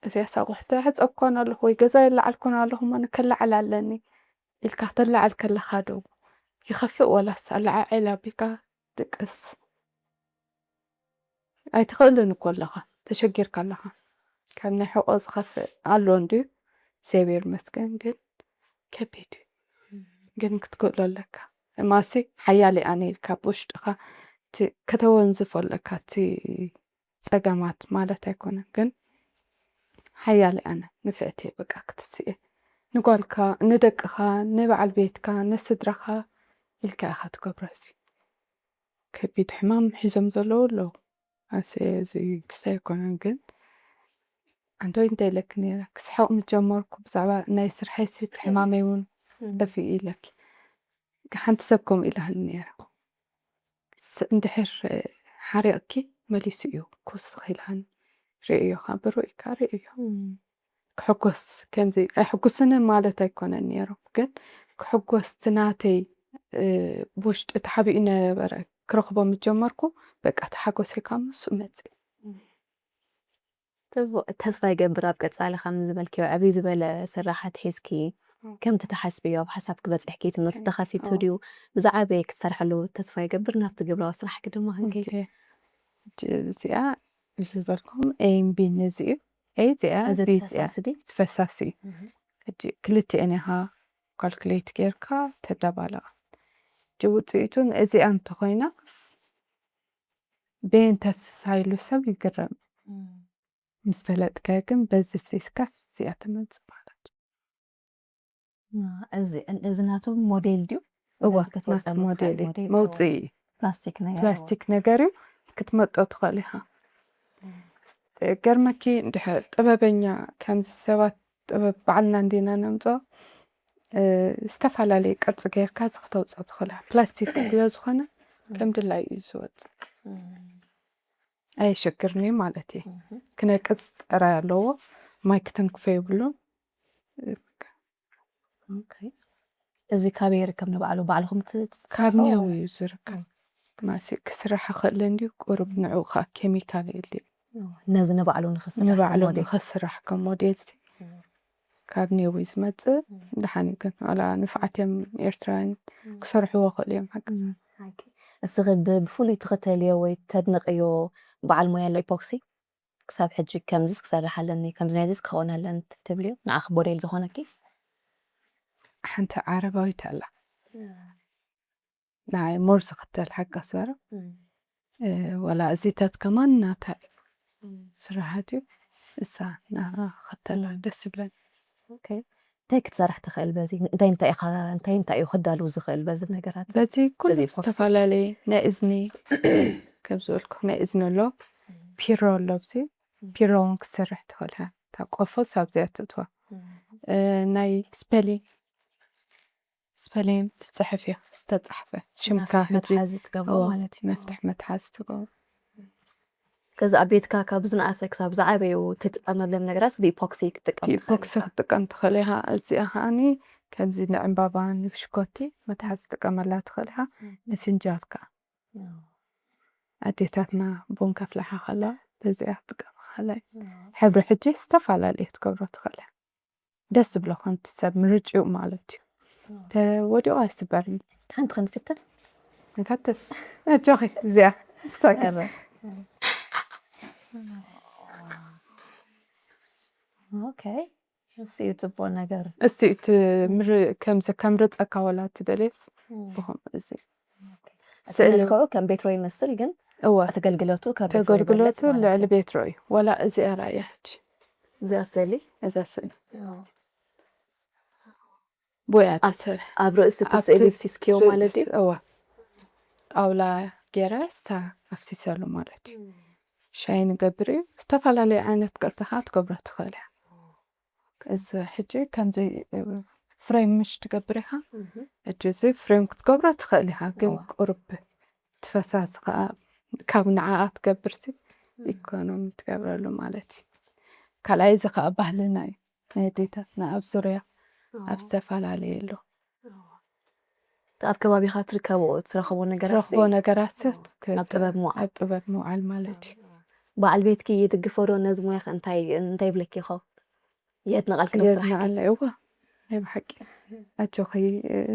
እዚኣ ሳቑሕ ተሕፀብ ኮን ኣለኹ ወይ ገዛ የለዓል ኮን ኣለኹ እሞ ከለዓል ኣለኒ ኢልካ ክተለዓል ከለኻ ዶ ይኸፍእ ወላስ ኣለዓዕል ኣቢልካ ድቅስ ኣይትኽእልን እኮ ኣለኻ ተሸጊርካ ኣለኻ ካብ ናይ ሕቆ ዝኸፍእ ኣሎ እንድዩ እግዚኣብሔር ይመስገን ግን ከቢድ እዩ ግን ክትክእሎ ኣለካ ማሲ ሓያል ኣነ ኢልካ ብውሽጥኻ ከተወንዝፎ ኣለካ እቲ ፀገማት ማለት ኣይኮነን ግን ሓያል ኣነ ንፍዕቲ በቃ ክትስኤ ንጓልካ ንደቅኻ ንበዓል ቤትካ ንስድራኻ ኢልካ ኢኻ ትገብሮ እዚ ከቢድ ሕማም ሒዞም ዘለዉ ኣለዉ ኣንስኤ እዚ ክሳይ ኣይኮነን ግን ኣንተ እንታይ ኢለክ ነይረ ክስሕቕ ምስ ጀመርኩ ብዛዕባ ናይ ስርሐይ ሲ ሕማመይ እውን ጠፊኡ ኢለኪ ሓንቲ ሰብ ከምኡ ኢላኒ ነይራ እንድሕር ሓሪቕኪ መሊሱ እዩ ክውስኽ ኢልሃኒ ርእዮ፣ ካብ ብሩእካ ርእዮ። ክሕጎስ ከምዚ ኣይሕጉስንን ማለት ኣይኮነን ነይሩ፣ ግን ክሕጎስ እቲ ናተይ፣ እ፣ ብውሽጢ ተሓቢኡ ነበረ ክረኽቦ ምስ ጀመርኩ፣ በቃ እቲ ሓጎሰይ ካብ ንሱ መጽእ። ጽቡቕ፣ ተስፋ ይገብር ኣብ ቀጻሊ ከም ዝበልክዮ ዕብይ ዝበለ ስራሓት ሒዝኪ ከም ትትሓስብዮ ኣብ ሓሳብ ክበጽሕኪ ትምህርቲ ተኸፊቱ ድዩ ብዛዕበየ ክትሰርሐሉ ተስፋ ይገብር ናብቲ ግብራዊ ስራሕኪ ድማ ክንከይድ። እዚኣ ዝበልኩም ኤን ቢን እዚ እዩ። ኤ እዚኣ እዚ ቢ ፈሳሲ ድዩ? ፈሳሲ እዩ። ሕጂ ክልቲኤን ኢኻ ካልኩሌት ጌርካ ተደባለቕ። ሕጂ ውፅኢቱን እዚኣ እንተኾይና ቤን ተፍስሳ ኢሉ ሰብ ይግረም። ምስ ፈለጥካ ግን በዚ ፍሲስካስ እዚኣ ትመጽእ ማለት እዩ። እዚ እዚ ናቱ ሞዴል ድዩ? እዋ እዚ ከተወፀሉ ናቱ ሞዴል ትኽእል እዩ። ሞዴል መውፅኢ እዩ። ፕላስቲክ ነገር ፕላስቲክ ነገር እዩ። ክትመጦ ትኽእል ኢኻ። ገርመኪ እንድሕር ጥበበኛ ከምዚ ሰባት ጥበብ ባዕልና እንዲና ነምፅኦ፣ እ፣ ዝተፈላለየ ቅርፂ ጌርካ እዚ ክተውፅኦ ትኽእል ኢኻ። ፕላስቲክ ስለ ዝኾነ ከም ድላይ እዩ ዝወፅእ። ኣየሸግርኒ ማለት እዩ። ክነቅፅ ጥራይ ኣለዎ። ማይ ክትንክፎ የብሉን። ኦኬ። እዚ ካበይ ይርከብ ንባዕሉ? ባዕልኹም ት- ት- ካብ ትሰርሕዎ? ኒያው እዩ ዝርከብ። ማሲ ክስራሕ ይኽእል እንድዩ ቁሩብ ንዕኡ ከዓ ኬሚካል የድልዮ። ነዚ ንባዕሉ ንኽስራሕ ንባዕሉ ከም ሞዴል። ንኽስራሕ ከም ሞዴል እዚ ካብ ኒያው እዩ ዝመፅእ። ደሓን እዩ ግን ዋላ ንፉዓት እዮም ኤርትራውያን ክሰርሕዎ ይኽእሉ እዮም ሓቂ። ኦኬ። እስኺ ብ- ብፍሉይ ትኽተልዮ ወይ ተድንቕዮ በዓል ሞያ ኣሎ ኢፖክሲ? ክሳብ ሕጂ ከምዚስ ክሰርሕ ኣለኒ፣ ከምዚ ናይዚስ ክኸውን ኣለኒ ትብልዮ? ንዓኺ ሞዴል ዝኾነኪ? ሓንቲ ዓረባዊት ኣላ። ናይ ሞር ዝኽተል ሓቂ ክዛረብ። እ፣ ዋላ እዚታት ከማን ናታ እዩ። ስራሓት እዩ። እሳ ናኸተላ ደስ ይብለኒ። ኦኬ። እንታይ ክትሰርሕ ትኽእል በዚ? እንታይ እንታይ ኢኻ እንታይ እንታይ እዩ ክዳሉ ዝኽእል በዚ ነገራት? በዚ ኩሉ በዚ ፖክሲ? ዝተፈላለየ ናይ እዝኒ ከም ዝበልኩ ናይ እዝኒ ኣሎ። ፒሮ ኣሎ ኣብዚ። ፒሮ እውን ክትሰርሕ ትኽእል እያ። እታ ቆፎ ሳብ እዚኣ ትእትዋ። እ፣ ናይ ስፐሊንግ ስፐሊንግ ትጽሕፍ እያ። ዝተጻሕፈ ሽምካ መፍትሕ ሕጂ መትሓዚ ትገብሮ እዎ፣ ማለት እዩ። መፍትሕ መትሓዚ ትገብሮ። ከዚ ኣብ ቤትካ ካብ ዝነኣሰ ክሳብ ዝዓበዩ ትጥቀመሎም ነገራት ብኢፖክሲ ክትጥቀም ትኽእል ኢፖክሲ ኢኻ። ክትጥቀም ትኽእል ኢኻ። እዚኣ ከዓኒ ከምዚ ንዕምባባ ንብሽኮቲ መትሓዚ ትጥቀመላ ትኽእል ኢኻ። ንፍንጃልካ ኣዴታትና ቡን ከፍልሓ ከለዋ በዚኣ ክትጥቀም ከላ ሕብሪ ሕጂ ዝተፈላለየ ክትገብሮ ትኽእል እያ። ደስ ዝብሎ ከምቲ ሰብ ምርጭኡ ማለት እዩ። ተወዲቑ ኣይስበርን። ሓንቲ ክንፍትን ንፈትን። ኣጆኺ እዚኣ ስታክ ኧረ። ኦኬ። እሱ እዩ ጽቡቕ ነገር። እስቲ እቲ ምር- ከምዚ ከምርፀካ ወላ ትደልየስ ብኹም እዚ እቲ ስእሊ- መልክዑ ከም ቤትሮ ይመስል ግን እወ እቲ ኣገልግሎቱ ካብ ቤትሮ ተገልግሎቱ ይበልጽ ማለት ልዕሊ እዩ። ቤትሮ እዩ። ወላ እዚኣ ራእያ ሕጂ እዚኣ ስእሊ እዛ ስእሊ ቦያ ተሰርሐ ኣብ ርእሲ እቲ ኣብቲ ስእሊ ፍሲስክዮ ማለት እዩ። እወ ጣውላ ገይረ እሳ ኣፍሲሰሉ ማለት እዩ። ሻሂ ንገብር እዩ። ዝተፈላለየ ዓይነት ቅርጺ ከዓ ትገብሮ ትኽእል እያ። እዚ ሕጂ ከምዚ ፍሬም ምሽ ትገብር ኢኻ። ሕጂ እዚ ፍሬም ክትገብሮ ትኽእል ኢኻ፣ ግን እዋ። ቁርብ ትፈሳሲ ከዓ ካብ ንዓኣ ትገብር ሲ ኢኮኖሚ ትገብረሉ ማለት እዩ። ካልኣይ እዚ ከዓ ባህልና እዩ ናይ ኣዴታትና ኣብ ዙርያ ኣብ ዝተፈላለየ ኣሎ ኣብ ከባቢኻ ትርከቦ ትረኸቦ ነገራት ትረኽቦ ነገራት ሲ ኣብ ጥበብ ምውዓል። ኣብ ጥበብ ምውዓል ማለት እዩ። በዓል ቤትኪ ይድግፎ ዶ ነዚ ሞያኸ እንታይ እንታይ ይብለኪ ይኸውን? የድንቐልኪ ዶ ስራሕኪ? የድንቐለይ እዋ ናይ ብሓቂ ኣጆኺ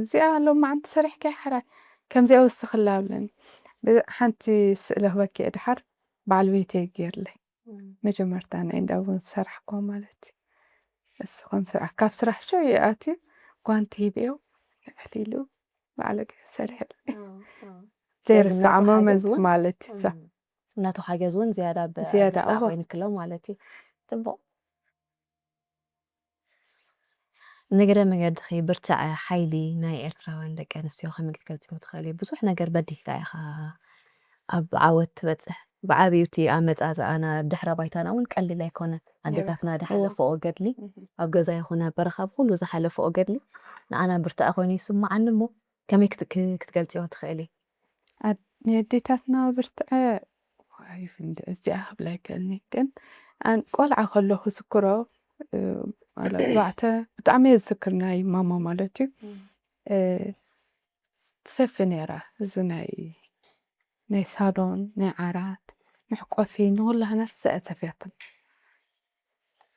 እዚኣ ሎማዓንቲ ሰሪሕኪ ሓራይ ከምዚኣ ወስኽላ ኣብለኒ። ብ- ሓንቲ ስእሊ ክበኪ እየ ድሓር በዓል ቤተይ ገይርለይ መጀመርታ ናይ እንዳ ቡን ዝሰራሕኳ ማለት እዩ። እሱ ከም ስራሕ ካብ ስራሕ ሽዑ ይኣትዩ ጓንቲ ሂብዮ ንዕል ኢሉ ባዕለ ገይረ ሰሪሐለይ። ዘይርሳዕ ናቱ ሓገዝ ሞመንት እውን? ማለት እዩ። እዛ ናቱ ሓገዝ እውን ዝያዳ ብ- ዝያዳ ብርትዕ እዋ። ኮይኑ ክሎ ማለት እዩ። ጽቡቕ። ንግረ መገድኺ ብርትዐ ሓይሊ ናይ ኤርትራውያን ደቂ ኣንስትዮ ከመይ ክትገልጽዮ ትኽእሊ? ብዙሕ ነገር በዲህካ ኢኻ ኣብ ዓወት ትበጽሕ። ብዓብዩ እቲ ኣመጻጽኣና ድሕረ ባይታና እውን ቀሊል ኣይኮነን። ኣዴታትና ዝሓለፈኦ ገድሊ ኣብ ገዛ ይኹን ኣብ በረኻ ብኩሉ ዝሓለፈኦ ገድሊ ንዓና ብርትዐ ኮይኑ ይስምዓኒ እሞ ከመይ ክት- ክ- ክትገልጽዮ ትኽእሊ? ኣድ- የዴታትና ብርትዐ ዋይ ክንዲ እዚኣ ክብላ ይክእልኒ ግን ኣን ቆልዓ ከሎ ክስክሮ፣ እ፣ ኣለ ኣርባዕተ ብጣዕሚ እየ ዝስክር ናይ ማማ ማለት እዩ። እ፣ ትሰፊ ነይራ። እዚ ናይ፣ ናይ ሳሎን፣ ናይ ዓራት፣ መሕቆፊ፣ ንኹላህና ትሰ-፣ ሰፍያትና።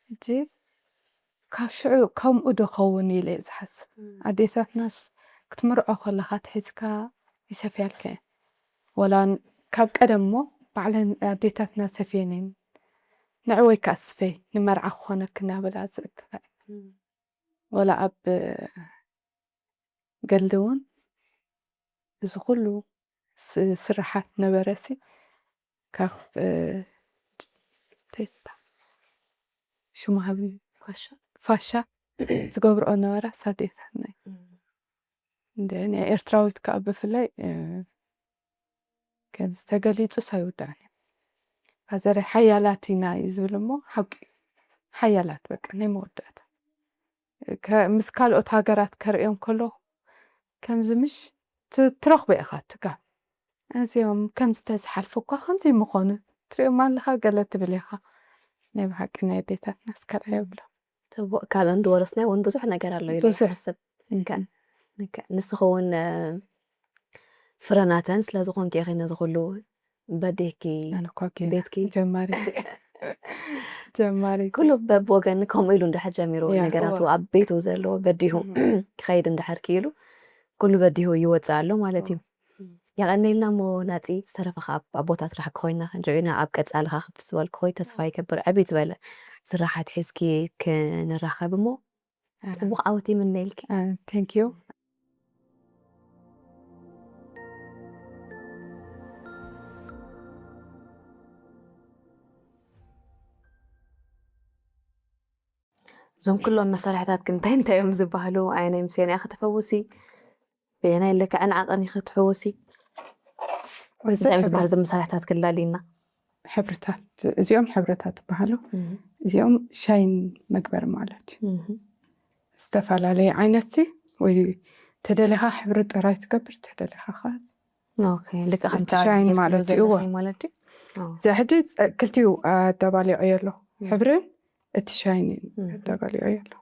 ሕጂ ካብ ሽዑ ከምኡ ዶ ኸውን ኢለ እየ ዝሓስብ። ኣዴታትናስ ክትምርዖ ከለኻ ትሒዝካ ይሰፍያልካ እየን። ወላ ን-፣ ካብ ቀደም እሞ ባዕለን ኣዴታትና ሰፍየን እየን። ንዕወይ ከኣ ስፈይ፣ ንመርዓ ክኾነኪ እናበላ ዝእክባ እየን። ወላ ኣብ ገድሊ እውን እዚ ኩሉ ስ-፣ ስራሓት ነበረሲ ካብ፣ እ፣ እንታይ ይበሃል? ሽሙ ሃቢ ፋሻ፣ ፋሻ ዝገብርኦ ነበራ ኣዴታትና እዩ። እም። እንደ ናይ ኤርትራዊት ከኣ ብፍላይ፣ እ፣ ከምዚ ተገሊጹስ ኣይውዳእን እዩ። ፋዘረይ ሓያላት ኢና እዩ ዝብል እሞ ሓቂ እዩ። ሓያላት በቃ ናይ መወዳእታ። ከ-፣ ምስ ካልኦት ሃገራት ከርእዮም ከለኹ ከምዚ ምሽ ት-፣ ትረኽቦ ኢኻ ትጋብ። እዚኦም ከምዚ ተዝሓልፉ እኳ ከምዚ ምኾኑ ትሪኦም ኣለኻ ገለ ትብል ኢኻ። ናይ ብሓቂ ናይ ኣዴታትናስ ካልኣይ የብሎም። ጽቡቕ፣ ካብአን ዝወረስናዮ እውን ብዙሕ ነገር ኣሎ ኢለ ብዙሕ። ይሓስብ። እም። ንስኺ እውን፣ እ፣ ፍረናተን ስለ ዝኾንኪ ኢኺ ነዚ ኩሉ በዴኪ ኣነ እኳ ጌና ቤትኪ። ጀማሪት እየ። ጀማሪት ኩሉ እየ። በብወገን ከምኡ ኢሉ እንድሕር ጀሚሩ ያ፣ ነገራቱ እወ። ኣብ ቤቱ ዘለዎ በዲሁ እም። ክኸይድ እንድሕር ክኢሉ ኩሉ በዲሁ ይወፅእ ኣሎ ማለት እዩ። እም። የቐነልና እሞ ናፂ ዝተረፈ ከዓ ኣብ ቦታ ስራሕ ኮይና ክንሪኦ ኢና። ኣብ ቀፃሊ ከዓ ክፍቲ ዝበልኩ ኾይ ተስፋ ይገብር ዕብይ ዝበለ ስራሓት ሒዝኪ ክንራኸብ እሞ ኣነ ጽቡቕ ዓወት ይምነየልኪ። አ፣ thank you። እዞም ኩሎም መሳርሕታት ግን እንታይ እንታይ እዮም ዝበሃሉ? ኣየናይ ምስ ኣየናይ ኢኺ ትሕውሲ? በየናይ ልክዕን ዓቐን ኢኺ ትሕውሲ? እዚ እንታይ እዮም ዝበሃሉ ሕብሪ-፣ እዞም መሳርሕታት ክላልዩና? ሕብርታት፣ እዚኦም ሕብርታት ይበሃሉ። እም። እዚኦም ሻይን መግበሪ ማለት እዩ። እም። ዝተፈላለየ ዓይነት ሲ፣ ወይ ተደሊኻ ሕብሪ ጥራይ ትገብር፣ ተደሊኻ ኸዓ ኦኬ፣ ልክዕ ከምቲ እቲ ሻይን ኣብዚ ማለት እዩ፣ እዎ። ዘለኺ ማለት እዩ። ኦ። እዚ ሕጂ ጸ-፣ ክልቲኡ ኣደባሊዖ ኣለኹ። እም። ሕብርን እቲ ሻይንን እም። ኣደባሊዖ ኣለኹ።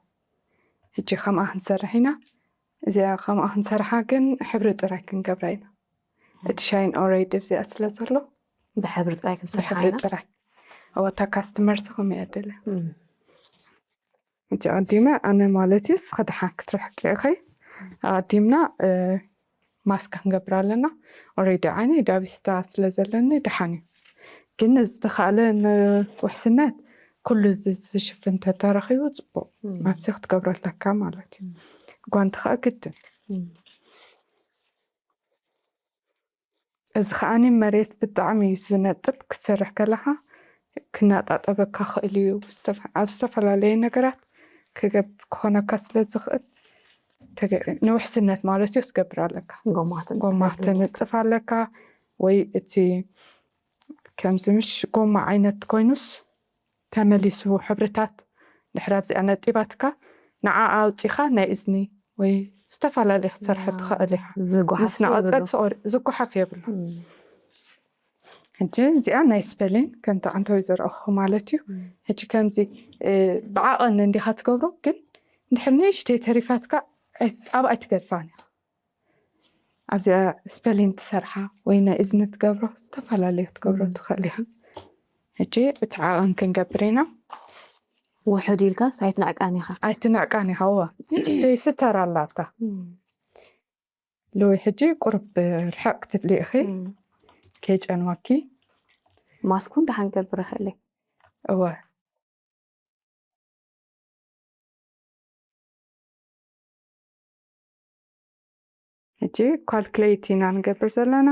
ሕጂ ከምኣ ክንሰርሕ ኢና። እዚኣ ከምኣ ክንሰርሓ ግን ሕብሪ ጥራይ ክንገብራ ኢና። እቲ ሻይን ኦሬዲ ኣብዚኣ ስለ ዘሎ ብሕብሪ ጥራይ ክንሰርሓ ብሕብሪ ኢና። ጥራይ። እወ፣ እታ ካስተመርስ ከምኡ እያ ደልያ። እም። ሕጂ ኣቐዲመ ኣነ ማለት እዩ፣ እስኺ ደሓን ክትርሕቂ ኢኺ። ኣቐዲምና፣ እ፣ ማስክ ክንገብር ኣለና። ኦሬዲ ዓይነይ ዳቢስታ ስለ ዘለኒ ደሓን እዩ። ግን ዝተኻእለ ንውሕስነት ኩሉ እዚ ዝሽፍን ተተረኺቡ ጽቡቕ። እም። ማስክ ክትገብሮ ኣለካ ማለት እዩ። እም። ጓንቲ ኸኣ ግድን። እም። እዚ ከኣኒ መሬት ብጣዕሚ እዩ ዝነጥብ። ክትሰርሕ ከለኻ ክነጣጠበካ ክእል እዩ። ዝተፈ-፣ ኣብ ዝተፈላለየ ነገራት ክገብ-፣ ክኾነካ ስለ ዝኽእል ተገ-፣ ንውሕስነት ማለት እዩ ክትገብር ኣለካ። ጎማ ተንጽፍ ጎማ ኣለካ። ተነጽፍ ኣለካ ወይ እቲ ከምዚ ምሽ ጎማ ዓይነት ኮይኑስ ተመሊሱ ሕብርታት ድሕሪ ኣብዚኣ ነጢባትካ ንዓኣ ኣውጺኻ ናይ እዝኒ ወይ ዝተፈላለየ ክትሰርሐ ያ፣ ትኽእል ኢኻ። ዝጓሓፍ ምስ ነቐጸት የብሉ። ዝቆር-፣ ዝጓሓፍ የብሉ። እም። ሕጂ እዚኣ ናይ ስፐሊን ከምቲ ዓንተወይ ዘርኣኹ ማለት እዩ። እም። ሕጂ ከምዚ፣ እ፣ ብዓቐን እንዲኻ ትገብሮ፣ ግን እንድሕር ንእሽተይ ተሪፋትካ ኣይ-፣ ኣብኣ ኣይትገድፋን ኢኻ። ኣብዚኣ ስፐሊን ትሰርሓ ወይ ናይ እዝኒ ትገብሮ፣ ዝተፈላለዩ ክትገብሮ እም። ትኽእል ኢኻ። ሕጂ እቲ ዓቐን ክንገብር ኢና። ውሑድ ኢልካስ ኣይትንዕቃን ኢኻ? ኣይትንዕቃን ኢኻ፣ እወ። ንእሽተይ ስተር ኣላታ። እም። ሎይ ሕጂ ቁሩብ ርሕቕ ክትብሊ ኢኺ፣ እም። ከይጨንወኪ። ማስክ እውን ደሓን ክገብር እኽእል እየ። እወ። ሕጂ ኳልኩሌት ኢና ንገብር ዘለና።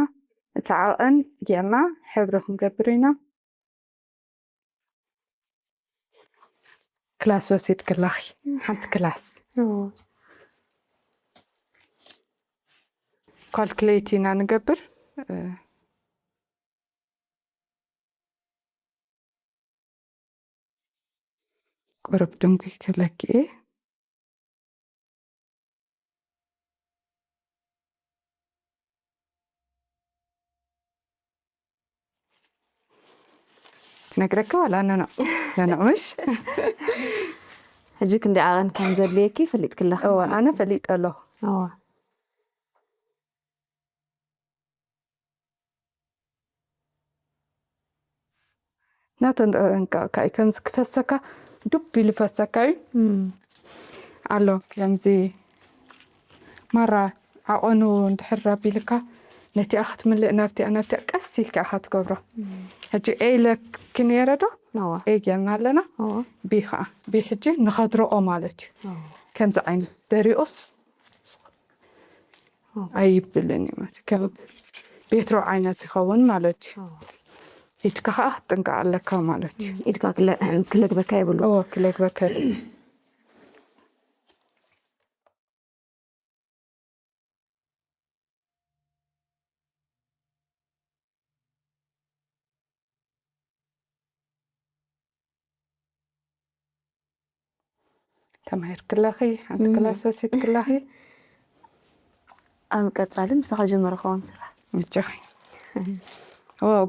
እቲ ዓቐን ጌርና ሕብሪ ክንገብር ኢና። ክላስ ወሲድክላኺ፣ ሓንቲ ክላስ። እዎ። ኳልኩሌት ኢና ንገብር። እ፣ ቁሩብ ድንጉይ ክብለኪ እየ። ነግረካ ዋላ ነኖ ነኖ ምሽ ሕጂ ክንደይ ዓቐን ከም ዘድልየኪ ፈሊጥኪ ኣለኺ እወ ማለት ኣነ እዩ። ፈሊጠ ኣለኹ። እወ። ናተን ጠንቀቕካ እዩ ከምዚ ክፈሰካ ዱብ ኢሉ ፈሰካ እዩ። እም። ኣሎ ከምዚ ማራ ዓቐኑ እንድሕር ኣቢልካ ነቲኣ ክትምልእ ናብቲኣ ናብቲኣ ቀስ ኢልካ ኢኻ ትገብሮ። ሕጂ ኤለ ክንየረ ዶ እወ። ኤ ጌርና ኣለና እወ። ቢ ከዓ ቢ ሕጂ ንኸድረኦ ማለት እዩ። እወ። ከምዚ ዓይነት ደሪኦስ ኣይብልን እዩ ማለት ከም ቤትሮ ዓይነት ይኸውን ማለት እዩ። ኢድካ ከዓ ክትጥንቀቕ ኣለካ ማለት እዩ። ኢድካ ክለ- ክለግበካ የብሉ። እወ ክለግበካ ተማሂርክለኺ ሓንቲ ክላስ ወሲድክለኺ ኣብ ቀጻሊ ምሳኻ ጀመረ ኸውን ስራሕ። ምጭኺ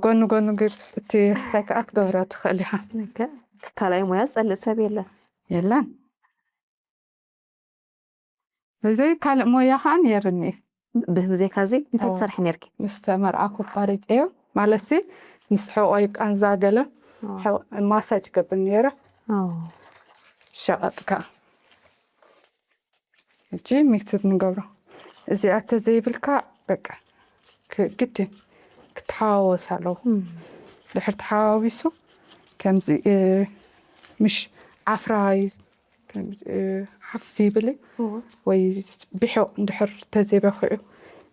ጎኑ ጎኑ ግን እቲ ስታይ ከዓ ክትገብራ ትኽእል ኢኻ። ካልኣይ ሞያ ዝጸልእ ሰብ የለን። የለን ብዘይ ካልእ ሞያ ከዓ ነይርኒ። ብዘይካ እዚ እንታይ ትሰርሒ ነርኪ? ምስ ተመርዓኩ ኣቋሪፀዮ። ማለትሲ ምስ ሕቆይ ቃንዛ ገለ ማሳጅ ገብር ነይረ። ሸቐጥ ከዓ እጂ ሚክስድ ንገብሮ። እዚኣ ተዘይብልካ በቃ ግድን ክትሓዋወስ ኣለዎ። ድሕር ተሓዋዊሱ ከምዚ ምሽ ዓፍራይ ሓፍ ይብል ወይ ብሒቕ እንድሕር ተዘይበኺዑ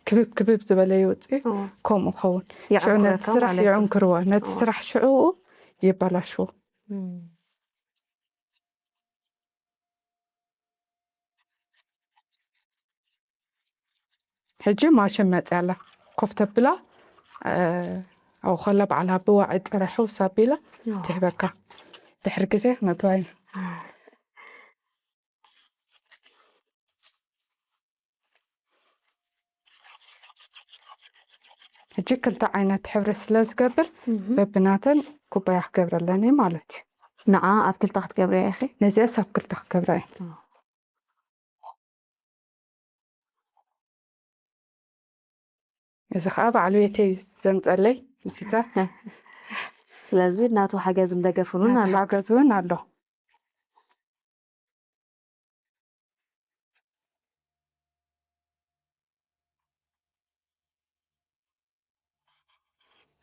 ክብብ ክብብ ዝበለ ይወፅእ። ከምኡ ኸውን ሽዑ ነቲ ስራሕ ይዕንክርዎ። ነቲ ስራሕ ሽዕኡ ይበላሽዎ። ሕጂ ማሽን መፅያ ኣላ። ኮፍ ተብላ ኣብኡ ከላ ባዕላ ብዋዒ ጥረ ሕውስ ኣቢላ ትህበካ። ድሕሪ ግዜ ነትዋይ ሕጂ ክልተ ዓይነት ሕብሪ ስለ ዝገብር በብናተን ኩባያ ክገብረለን እየ ማለት እዩ። ንዓ ኣብ ክልተ ክትገብርያ ኢኺ? ነዚኣስ ኣብ ክልተ ክገብራ እየ። እዚ ከዓ በዓል ቤተይ ዘምፀለይ ምስታት ስለዚ ናቱ ሓገዝን ደገፍን እውን ኣሎ። ሓገዝ እውን ኣሎ።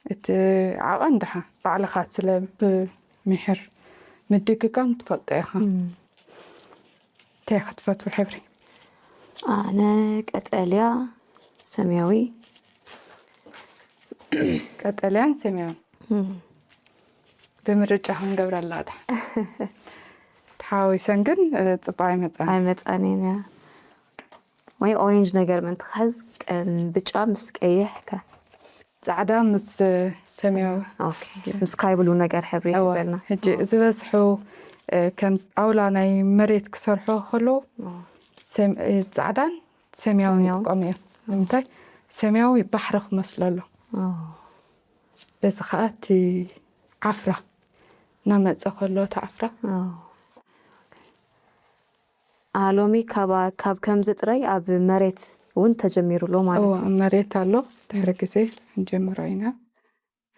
እቲ ዓቐን ድሓ ባዕልኻ ስለ ብምሕር ምድግጋም ትፈልጦ ኢኻ። እንታይ ክትፈትዊ ሕብሪ? ኣነ ቀጠልያ፣ ሰማያዊ። ቀጠልያን ሰማያዊ ብምርጫ ክንገብረላ ዳ ተሓዋዊሰን ግን ፅባቅ ኣይመፃን። ኣይመፃን እያ። ወይ ኦሬንጅ ነገር ምእንቲ ክሕዝ ብጫ ምስ ቀይሕ ከ? ፃዕዳ ምስ ሰማያዊ። ምስ ስካይ ብሉ ነገር ሕብሪ ይሕዘልና። ዝበዝሑ ከም ጣውላ ናይ መሬት ክሰርሑ ከለዉ ፃዕዳን ሰማያዊ ይጥቀሙ እዮም። ንምንታይ? ሰማያዊ ባሕሪ ክመስሎ ኣሎ። በዚ ከዓ እቲ ዓፍራ እናመፀ ከሎ እቲ ዓፍራ ሎሚ ካብ ከምዚ ጥራይ ኣብ መሬት እውን ተጀሚሩ ኣሎ ማለት እዩ። መሬት ኣሎ። ድሕሪ ግዜ ክንጀምሮ ኢና።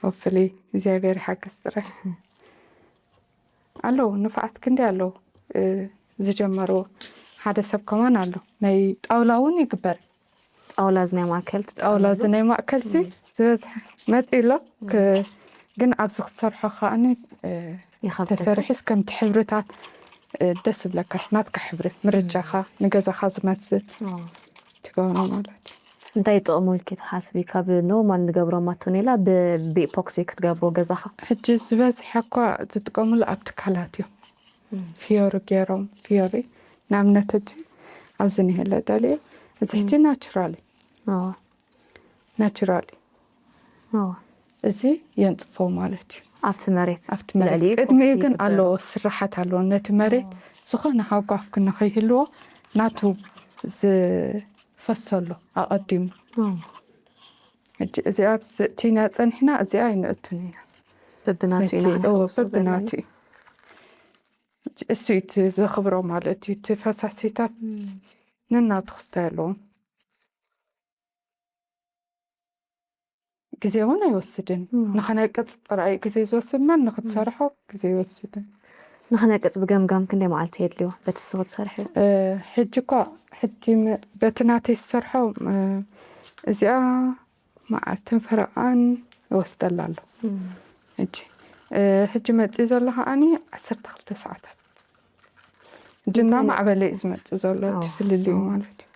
ሆፍሊ እግዚኣብሔር ይሓግዝ ጥራይ። ኣለዉ ንፉዓት ክንደይ ኣለዉ ዝጀመርዎ። ሓደ ሰብ ከማን ኣሎ ናይ ጣውላ እውን ይግበር። ጣውላ እዚ ናይ ማእከል ጣውላ እዚ ናይ ማእከል ሲ ዝበዝሐ መጥ ኣሎ። ግን ኣብዚ ክትሰርሖ ከኣኒ ተሰሪሑስ ከምቲ ሕብርታት ደስ ዝብለካ ናትካ ሕብሪ ምርጫኻ ንገዛኻ ዝመስል ትገብሮ ማለት እዩ። እንታይ ጥቕሙ ኢልኪ ትሓስቢ? ካብ ኖርማል ንገብሮ ማቶኔላ ብኢፖክሲ ክትገብሮ ገዛኻ? ሕጂ ዝበዝሐ እኳ ዝጥቀምሉ ኣብ ትካላት እዮም። ፊዮሪ ገይሮም ፊዮሪ ንኣብነት ሕጂ ኣብዚ ንሄለ ደልዮ እዚ ሕጂ ናቹራል እዩ። ናቹራል እዩ። እዚ የንፅፎ ማለት እዩ። ኣብቲ መሬት ኣብቲ መሬት ቅድሚኡ ግን ኣለዎ ስራሓት ኣለዎ ነቲ መሬት ዝኾነ ሃጓፍ ክንኸይህልዎ ናቱ ዝፈሰሎ ኣቐዲሙ። ሕጂ እዚኣ ቲና ፀኒሕና እዚኣ ኣይንእቱን ኢና። በብናቱ ኢና ነቲ- ኦ፣ ክንሓውሶ ዘለና። በብናቱ እዩ። እቲ- እሱ እዩ እቲ ዘኽብሮ ማለት እዩ። እቲ ፈሳሲታት ነናቱ ክስታይ ኣለዎም። ግዜ እውን ኣይወስድን። እም። ንኸነቅጽ ጥራይ ግዜ ዝወስድ እምበር ንኽትሰርሖ ግዜ ኣይወስድን። ንኽነቅጽ ብገምጋም ክንደይ መዓልቲ የድልዮ? በቲ ንስኺ ትሰርሕዮ? እ፣ ሕጂ እኳ ሕጂ መ- በቲ ናተይ ዝሰርሖ፣ እ፣ እዚኣ መዓልትን ፈረቓን ይወስደላ ኣሎ። ሕጂ እ፣ ሕጂ መፂእ ዘሎ ከዓኒ ዓሰርተ ክልተ ሰዓታት። ሕጂ እና እንታይ ነ- ማዕበለ እዩ ዝመፅእ ዘሎ፣ እቲ ኦ፣ ፍልልዩ ኦ። ማለት እዩ።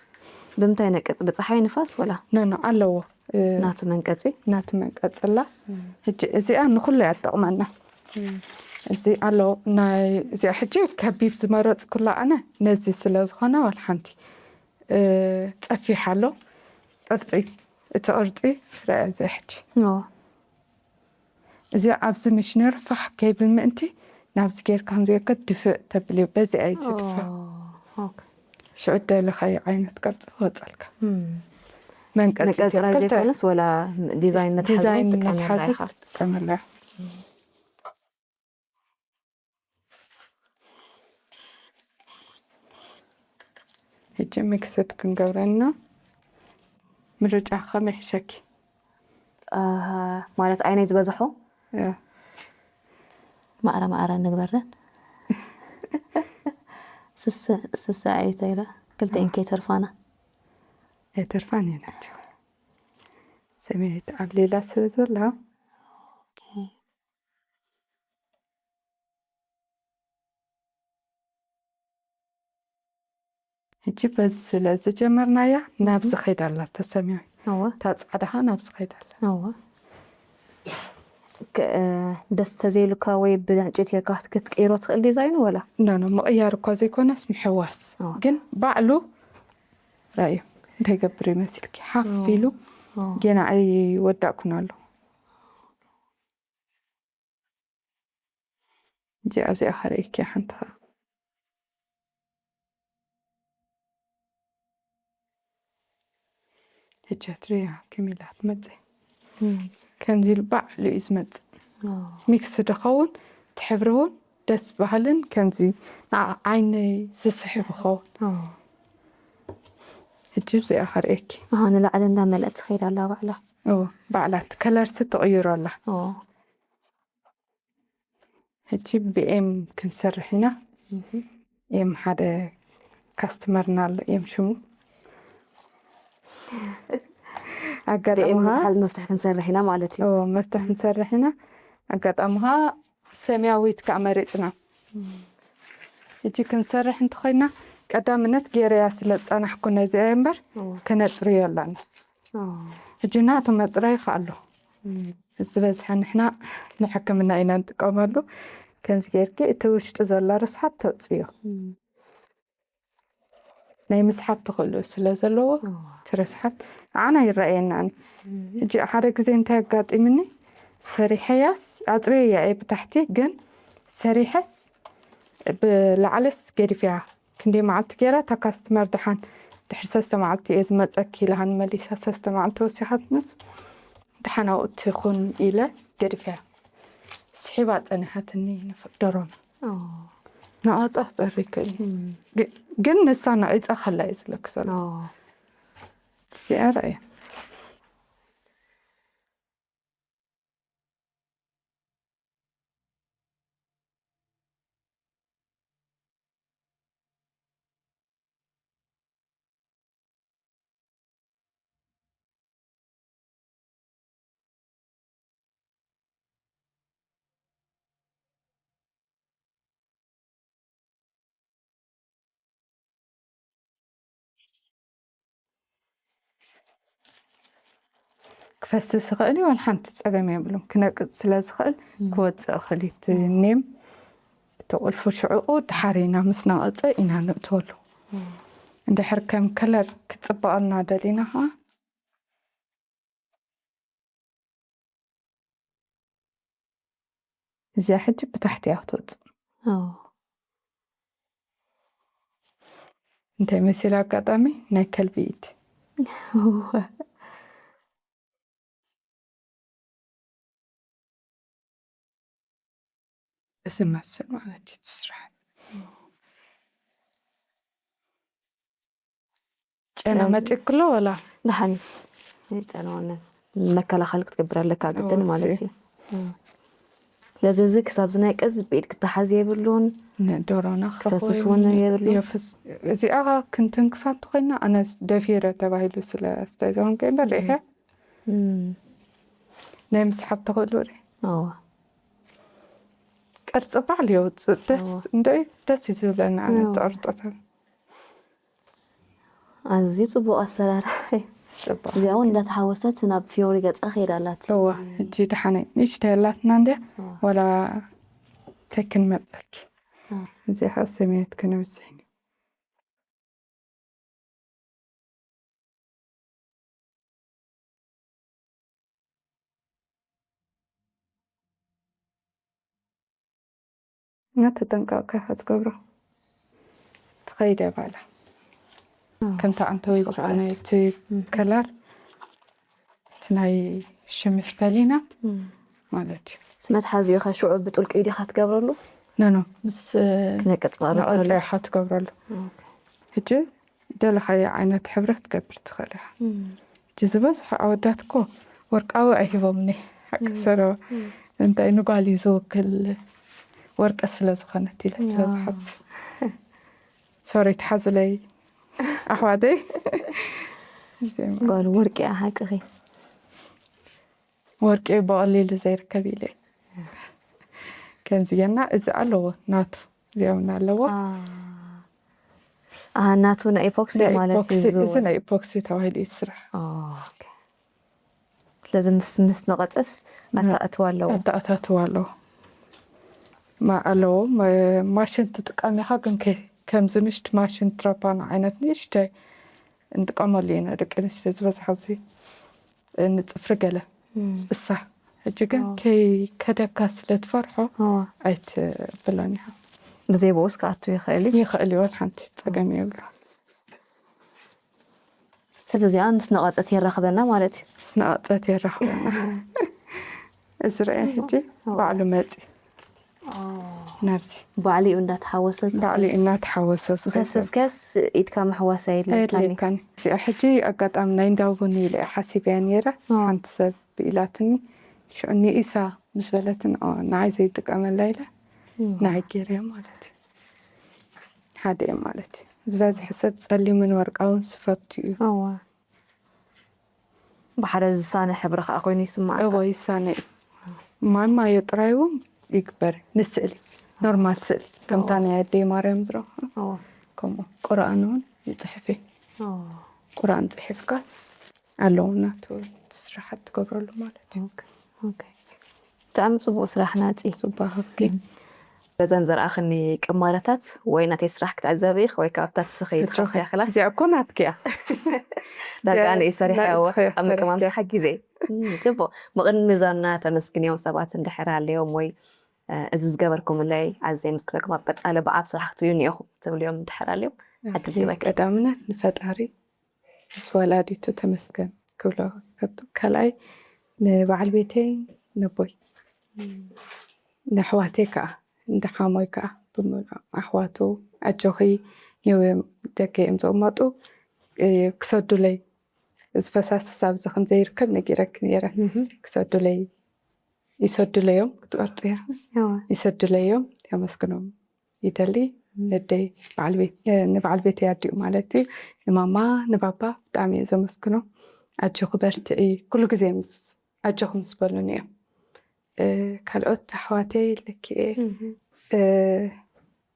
ብምንታይ ነቅጽ? ብፀሓይ ንፋስ ወላ? ኖ ኖ ኣለዎ፣ እ፣ ናቱ መንቀጺ? ናቱ መንቀጽላ። ሕጂ እዚኣ ንኹሉ እያ ትጠቕመና። እዚ ኣሎ ናይ እዚኣ ሕጂ ከቢብ ዝመረጽኩላ ኣነ ነዚ ስለ ዝኾነ ዋላ ሓንቲ፣ እ፣ ጸፊሕ ኣሎ ቅርጺ፣ እቲ ቅርጺ ርኣ እዚ ሕጂ። ኖ። እዚኣ ኣብዚ ምሽነር ፋሕ ከይብል ምእንቲ ናብዚ ጌርካ ከም ጌርካ ድፍእ ተብልዮ፣ በዚኣ እዩ ዝድፋእ። ኦ፣ ኦኬ። ሽዑ ደለኻዮ ዓይነት ቅርጺ ክወጸልካ። እም። መንቀጺ ንቀጽ ጥራይ ክልተ ዘይኮነስ ወላ ዲዛይን መትሓዚ እውን ዲዛይን ትጥቀመላ መትሓዚ ኢኻ? ትጥቀመላ። ሕጂ ሚክስድ ክንገብረና ምርጫ ከመይ ይሕሸኪ? ኣሃ፣ ማለት ዓይነይ ዝበዝሖ? ያ። ማዕረ ማዕረ ንግበረን። ስስዕ፣ ስስዕ እዩ ተይለ። ክልተኤን ከይተርፋና። ኣይተርፋን እየን ሕጂ። ሰመያዊት ዓብሊላ ስለ ዘላ። ኦኬ። ሕጂ በዚ ስለ ዝጀመርናያ ናብዚ ኸይዳ ኣላ፣ ተሰሚያ። እወ። እታ ጻዕዳ ኸዓ ናብዚ ኸይዳ ኣላ። እወ። ከ-፣ ደስ ተዘይሉካ ወይ ብዕንጨይቲ ጌርካ ክትቅይሮ ትኽእል ዲዛይን ወላ? ኖ፣ ኖ፣ ምቕያር እኳ ዘይኮነስ ምሕዋስ። እወ። ግን ባዕሉ ራእዩ እንታይ ይገብር ይመስልኪ? ሓፍ ኢሉ እወ። ገና ኣይወዳእኩን ኣሎ። እዚ ኣብዚኣ ከርእየኪ ሓንቲ ኸዓ። ሕጂ ትርእያ ከመይ ኢላ ትመጽእ። እም። ከምዚ ኢሉ ባዕሉ እዩ ዝመጽእ። ኦ። ሚክስ ዝኸውን፣ እቲ ሕብሪ እውን ደስ በሃልን ከምዚ ንዓ-፣ ዓይኒ ዝስሕብ ይኸውን። ኦ። ሕጂ ኣብዚኣ ከርእየኪ። ኣሃ፣ ንላዕሊ እንዳመልአት ትኸይድ ኣላ ባዕላ። እዎ፣ ባዕላ እቲ ከለርሲ ትቕይሮ ኣላ። ኦ። ሕጂ ብኤም ክንሰርሕ ኢና። እህ። ኤም ሓደ ካስተመርና ኣሎ፣ ኤም ሽሙ። ኣጋጣሚ ብኤም ኸዓ መትሓዚ መፍትሒ ክንሰርሕ ኢና ማለት እዩ። እዎ፣ መፍትሒ ክንሰርሕ ኢና። ኣጋጣሚ ኸዓ ሰማያዊት ከኣ መሪጽና። እም። ሕጂ ክንሰርሕ እንተኾይና፣ ቀዳምነት ገይረያ ስለ ዝጸናሕኩ ነዚኣ እምበር እዎ። ከነጽርዮ ኣላና። ኦ። ሕጂ ናቱ መጽረዪ ኸኣ ኣሎ። እም። ዝበዝሐ ንሕና ንሕክምና ኢና ንጥቀመሉ። ከምዚ ጌርኪ እቲ ውሽጢ ዘሎ ርስሓት ተውጽዮ። እም። ናይ ምስሓት ተኽእሎ ስለ ዘለዎ፣ እዎ። እቲ ርስሓት ንዓና ይረኣየናን። እም። ሕጂ ሓደ ግዜ እንታይ ኣጋጢምኒ፣ ሰሪሐያስ፣ ኣጽርየያ እየ ብታሕቲ፣ ግን ሰሪሐስ ብላዕለስ ገዲፍያ። ክንደይ መዓልቲ ገይራ እታ ካስተመር ደሓን ድሕሪ ሰለስተ መዓልቲ እየ ዝመጸኪ ኢላሃኒ መሊሳ፣ ሰለስተ መዓልቲ ወሲኻትንስ ደሓን ኣብኡ ትኹን ኢለ ገዲፈያ። ስሒባ ጸኒሓትኒ ንፍ-፣ ደሮና። ኦ። ንኣጻ ክጸሪ ይክእል እዩ። እም። ግ-፣ ግን ንሳ ነቒጻ ከላ እዩ ዝለክ ዘሎ። ኦ። እዚኣ ርኣያ። ክፈስስ ይኽእል እዩ፣ ዋላ ሓንቲ ጸገም የብሉን። ክነቅጽ ስለ ዝኽእል እም። ክወጽእ ይኽእል እዩ። እቲ እም። ኔም እቲ ቁልፉ ሽዑኡ ድሓር ኢና ምስ ነቐጸ ኢና ነእትወሉ። እም። እንድሕር ከም ከለር ክጽበቐልና ደሊና ኸዓ እዚኣ ሕጂ ብታሕቲ እያ ክትወጽእ። ኦ። እንታይ መሲላ ኣጋጣሚ ናይ ከልቢ ኢድ። እወ። ዝመስል ማለት እዩ እቲ ስራሕ። ጨና ስለዚ መፂእክሎ ወላ? ደሓን እዩ። ጨናውነን መከላኸሊ ክትገብር ኣለካ ግድን ማለት እዩ። ስለዚ እዚ ክሳብ ዝነቅዝ ብኢድ ክተሓዝ የብሉን። ንዶሮና ክፈስስ እውን የብሉን። እዚኣ ክንትንክፋ እንተኮይና ኣነ ደፊረ ተባሂሉ ስለ ዝተዘሆንከ እምበር ርኢኸ ናይ ምስሓብ ተኽእሎ ርእ ቅርፂ ባዕሉ የውፅእ። ደስ እንደ ደስ እዩ ዝብለኒ ኣነ ተቕርጦታት። ኣዝዩ ጽቡቕ ኣሰራርሓ እዩ። እዚኣ እውን እንዳተሓወሰት ናብ ፊዮሪ ገጻ ከይዳ ኣላት። እዋ ሕጂ ደሓነይ ንእሽተይ ኣላትና እንድያ ዋላ ተክን መጸኪ። እዚኣ ኸዓ ሰማያት ከነብዝሕ ኢና። እና ተጠንቀቕካ ኢኻ ትገብሮ ትኸይድ እያ ባዕላ። ከምታ ዓንተወይ ዝረኣነ እቲ ከለር እቲ ናይ ሽምስ ፈሊና ማለት እዩ። መትሓዚኡ ኸ ሽዑ ብጥልቂኡ ዲኻ ትገብረሉ? ኖ ኖ ምስ ክነቅጽ ክቐርብ ነቐጸ ከሎ። ኢኻ ትገብረሉ። ሕጂ ደለኻዮ ዓይነት ሕብረት ትገብር ትኽእል ኢኻ። እቲ ዝበዝሑ ኣወዳት እኮ ወርቃዊ ኣይሂቦምኒ ሓቂ ሰረወ እንታይ ንጓል እዩ ዝውክል ወርቂ ስለ ዝኾነት ኢለ ስለ ዝሓስብ ሶሪ ትሓዝለይ ኣሕዋተይ ጓል ወርቂ እያ ሓቅኺ ወርቂ ብቐሊሉ ዘይርከብ ኢለ ከምዚ ጌርና እዚ ኣለዎ ናቱ እዚኦም ኣለዎ ኣሃ ናቱ ናይ ኢፖክሲ ማለት እዩ እዚ ዝዝውር ናይ ኢፖክሲ ተባሂሉ እዩ ዝስራሕ ኦኬ ስለዚ ምስ ምስ ነቐጸስ ኣተኣእትዋ ኣለዎ ኣተኣታትዋ ኣለዎ ማ ኣለዎ ማ- ማሽን ትጥቀም ኢኻ ግን ከ- ከምዚ ምሽት ማሽን ትረባና ዓይነት ንእሽተይ እንጥቀመሉ ኢና ደቂ ኣንስትዮ ዝበዝሓ ኣብዚ ንፅፍሪ ገለ እሳ ሕጂ ግን ከይከደካ ስለ ትፈርሖ ኣይትብሎን ኢኻ ብዘይ ብኡስ ክኣቱ ይኽእል እዩ ይኽእል እዩ ወላ ሓንቲ ፀገም የብሉ ስለዚ እዚኣ ምስ ነቐፀት የራኽበና ማለት እዩ ምስ ነቐፀት የራኽበና እዚ ርአ ሕጂ ባዕሉ መፂ ናብዚ ባዕሊኡ እንዳተሓወሰ ባዕሊኡ እናተሓወሰ ዝኸይድ ሰብ። ሰስከስ ኢድካ ምሕዋስ ኣየድልየካን እዩ። ኣየድልየካን እዚኣ ሕጂ ኣጋጣሚ ናይ እንዳቡን ኢለ እየ ሓሲበያ ነይረ ሓንቲ ሰብ ኢላትኒ ሽዑ ንኢሳ ምስ በለትን ኦ ንዓይ ዘይጥቀመላ ኢለ ንዓይ ገይረዮ ማለት እዩ ሓደ እዮም ማለት እዩ ዝበዝሐ ሰብ ፀሊምን ወርቃውን ዝፈቱ እዩ እዋ ብሓደ ዝሳነ ሕብሪ ከዓ ኮይኑ ይስማዓካ። እወ ይሳነ እዩ። ማይ ማዮ ጥራይ እውን ይግበር ንስእሊ ኖርማል ስእሊ ከምታ ናይ ኣደይ ማርያም ዝረኽቦ እወ። ከምኡ ቁርኣን እውን ይፅሕፍ እዩ። እወ። ቁርኣን ፅሒፍካስ ኣለዉ ናቱ ስራሓት ትገብረሉ ማለት እዩ። ኦኬ፣ ኦኬ። ብጣዕሚ ፅቡቅ ስራሕ ናፂ። ፅባኸ በዘን ዘርኣኽኒ ቅማረታት ወይ ናተይ ስራሕ ክትዕዘቢ ኢኺ ወይ ከዓ ኣብታ ትስኺ ትኸፍትያ ክላስ እዚኣ እኮ ናትኪ እያ ዳርጋ ኣነ እየ ሰሪሐ ኣብ ምቅማም ሰሓጊዘ ፅቡቅ ምቕድሚ ዛና ተመስግንዮም ሰባት እንድሕር ኣለዮም ወይ እዚ ዝገበርኩምለይ ኣዝየ ምስክረኩም ኣብ ቀፃሊ ብዓብ ስራሕ ክትሪኡ እኒኢኹም ትብልዮም እንድሕር ኣለዮም ዕድል ትበኪ ቀዳምነት ንፈጣሪ ምስ ወላዲቱ ተመስገን ክብሎ ይፈቱ። ካልኣይ ንበዓል ቤተይ ነቦይ ንኣሕዋተይ ከዓ እንዳ ሓሞይ ከዓ ብምሉኦም ኣሕዋቱ ኣጆኺ ኒው እዮም ደገ እዮም ዝቕመጡ ክሰዱለይ እዚ ፈሳሲ ሳብዚ ከም ዘይርከብ ነጊረኪ ነይረ ክሰዱለይ ይሰዱለዮም ክትቐርፅያ ይሰዱለዮም የመስግኖም ይደሊ ነደይ ንበዓል ቤት ኣዲኡ ማለት እዩ ንማማ ንባባ ብጣዕሚ እየ ዘመስግኖ ኣጆኺ በርትዒ ኩሉ ግዜ ምስ ኣጆኺ ምስ በሉኒ እዮም ካልኦት ኣሕዋተይ ኣለኪ እየ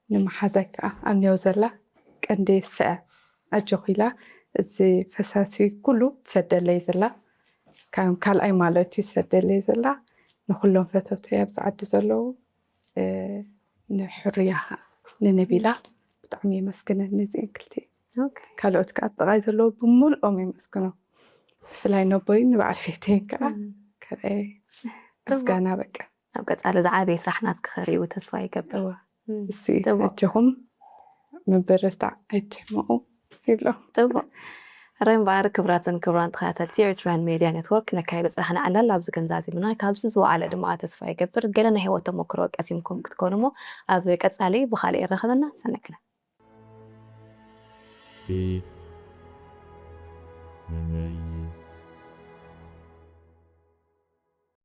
ንመሓዛይ ከዓ ኣብ ኒው ዘላ ቀንዲ ሰዐ ኣጆኺ ኢላ እዚ ፈሳሲ ኩሉ ትሰደለይ ዘላ ከም ካልኣይ ማለት እዩ ትሰደለይ ዘላ ንኩሎም ፈተውተይ ኣብዚ ዓዲ ዘለዉ ንሕሩያ ንነቢላ ብጣዕሚ የመስግነን ነዚአን ክልቲኤን ካልኦት ከዓ ጥቓይ ዘለዉ ብምልኦም የመስግኖም ብፍላይ ነቦይን ንበዓል ቤተይን ከዓ ካልኣይ ምስጋና በቃ ኣብ ቀፃሊ ዝዓበየ ስራሕ ናትኪ ክርእዩ ተስፋ ይገብር እሱ እዩ ኣጆኹም ምብርታዕ ኣይትሕመቑ ይብሎም ፅቡቕ ርእ እምበኣር ክቡራትን ክቡራን ተኸታተልቲ ኤርትራውያን ሜድያ ኔትወርክ፣ ነካይዶ ዝጸናሕና ዕላል ኣብዚ ክንዛዚምና፣ ካብዚ ዝወዓለ ድማ ተስፋ ይገብር ገለ ናይ ህይወት ተመክሮ ቀሲምኩም ክትኮኑ እሞ ኣብ ቀጻሊ ብኻልእ የራኽበና። ሰነክለ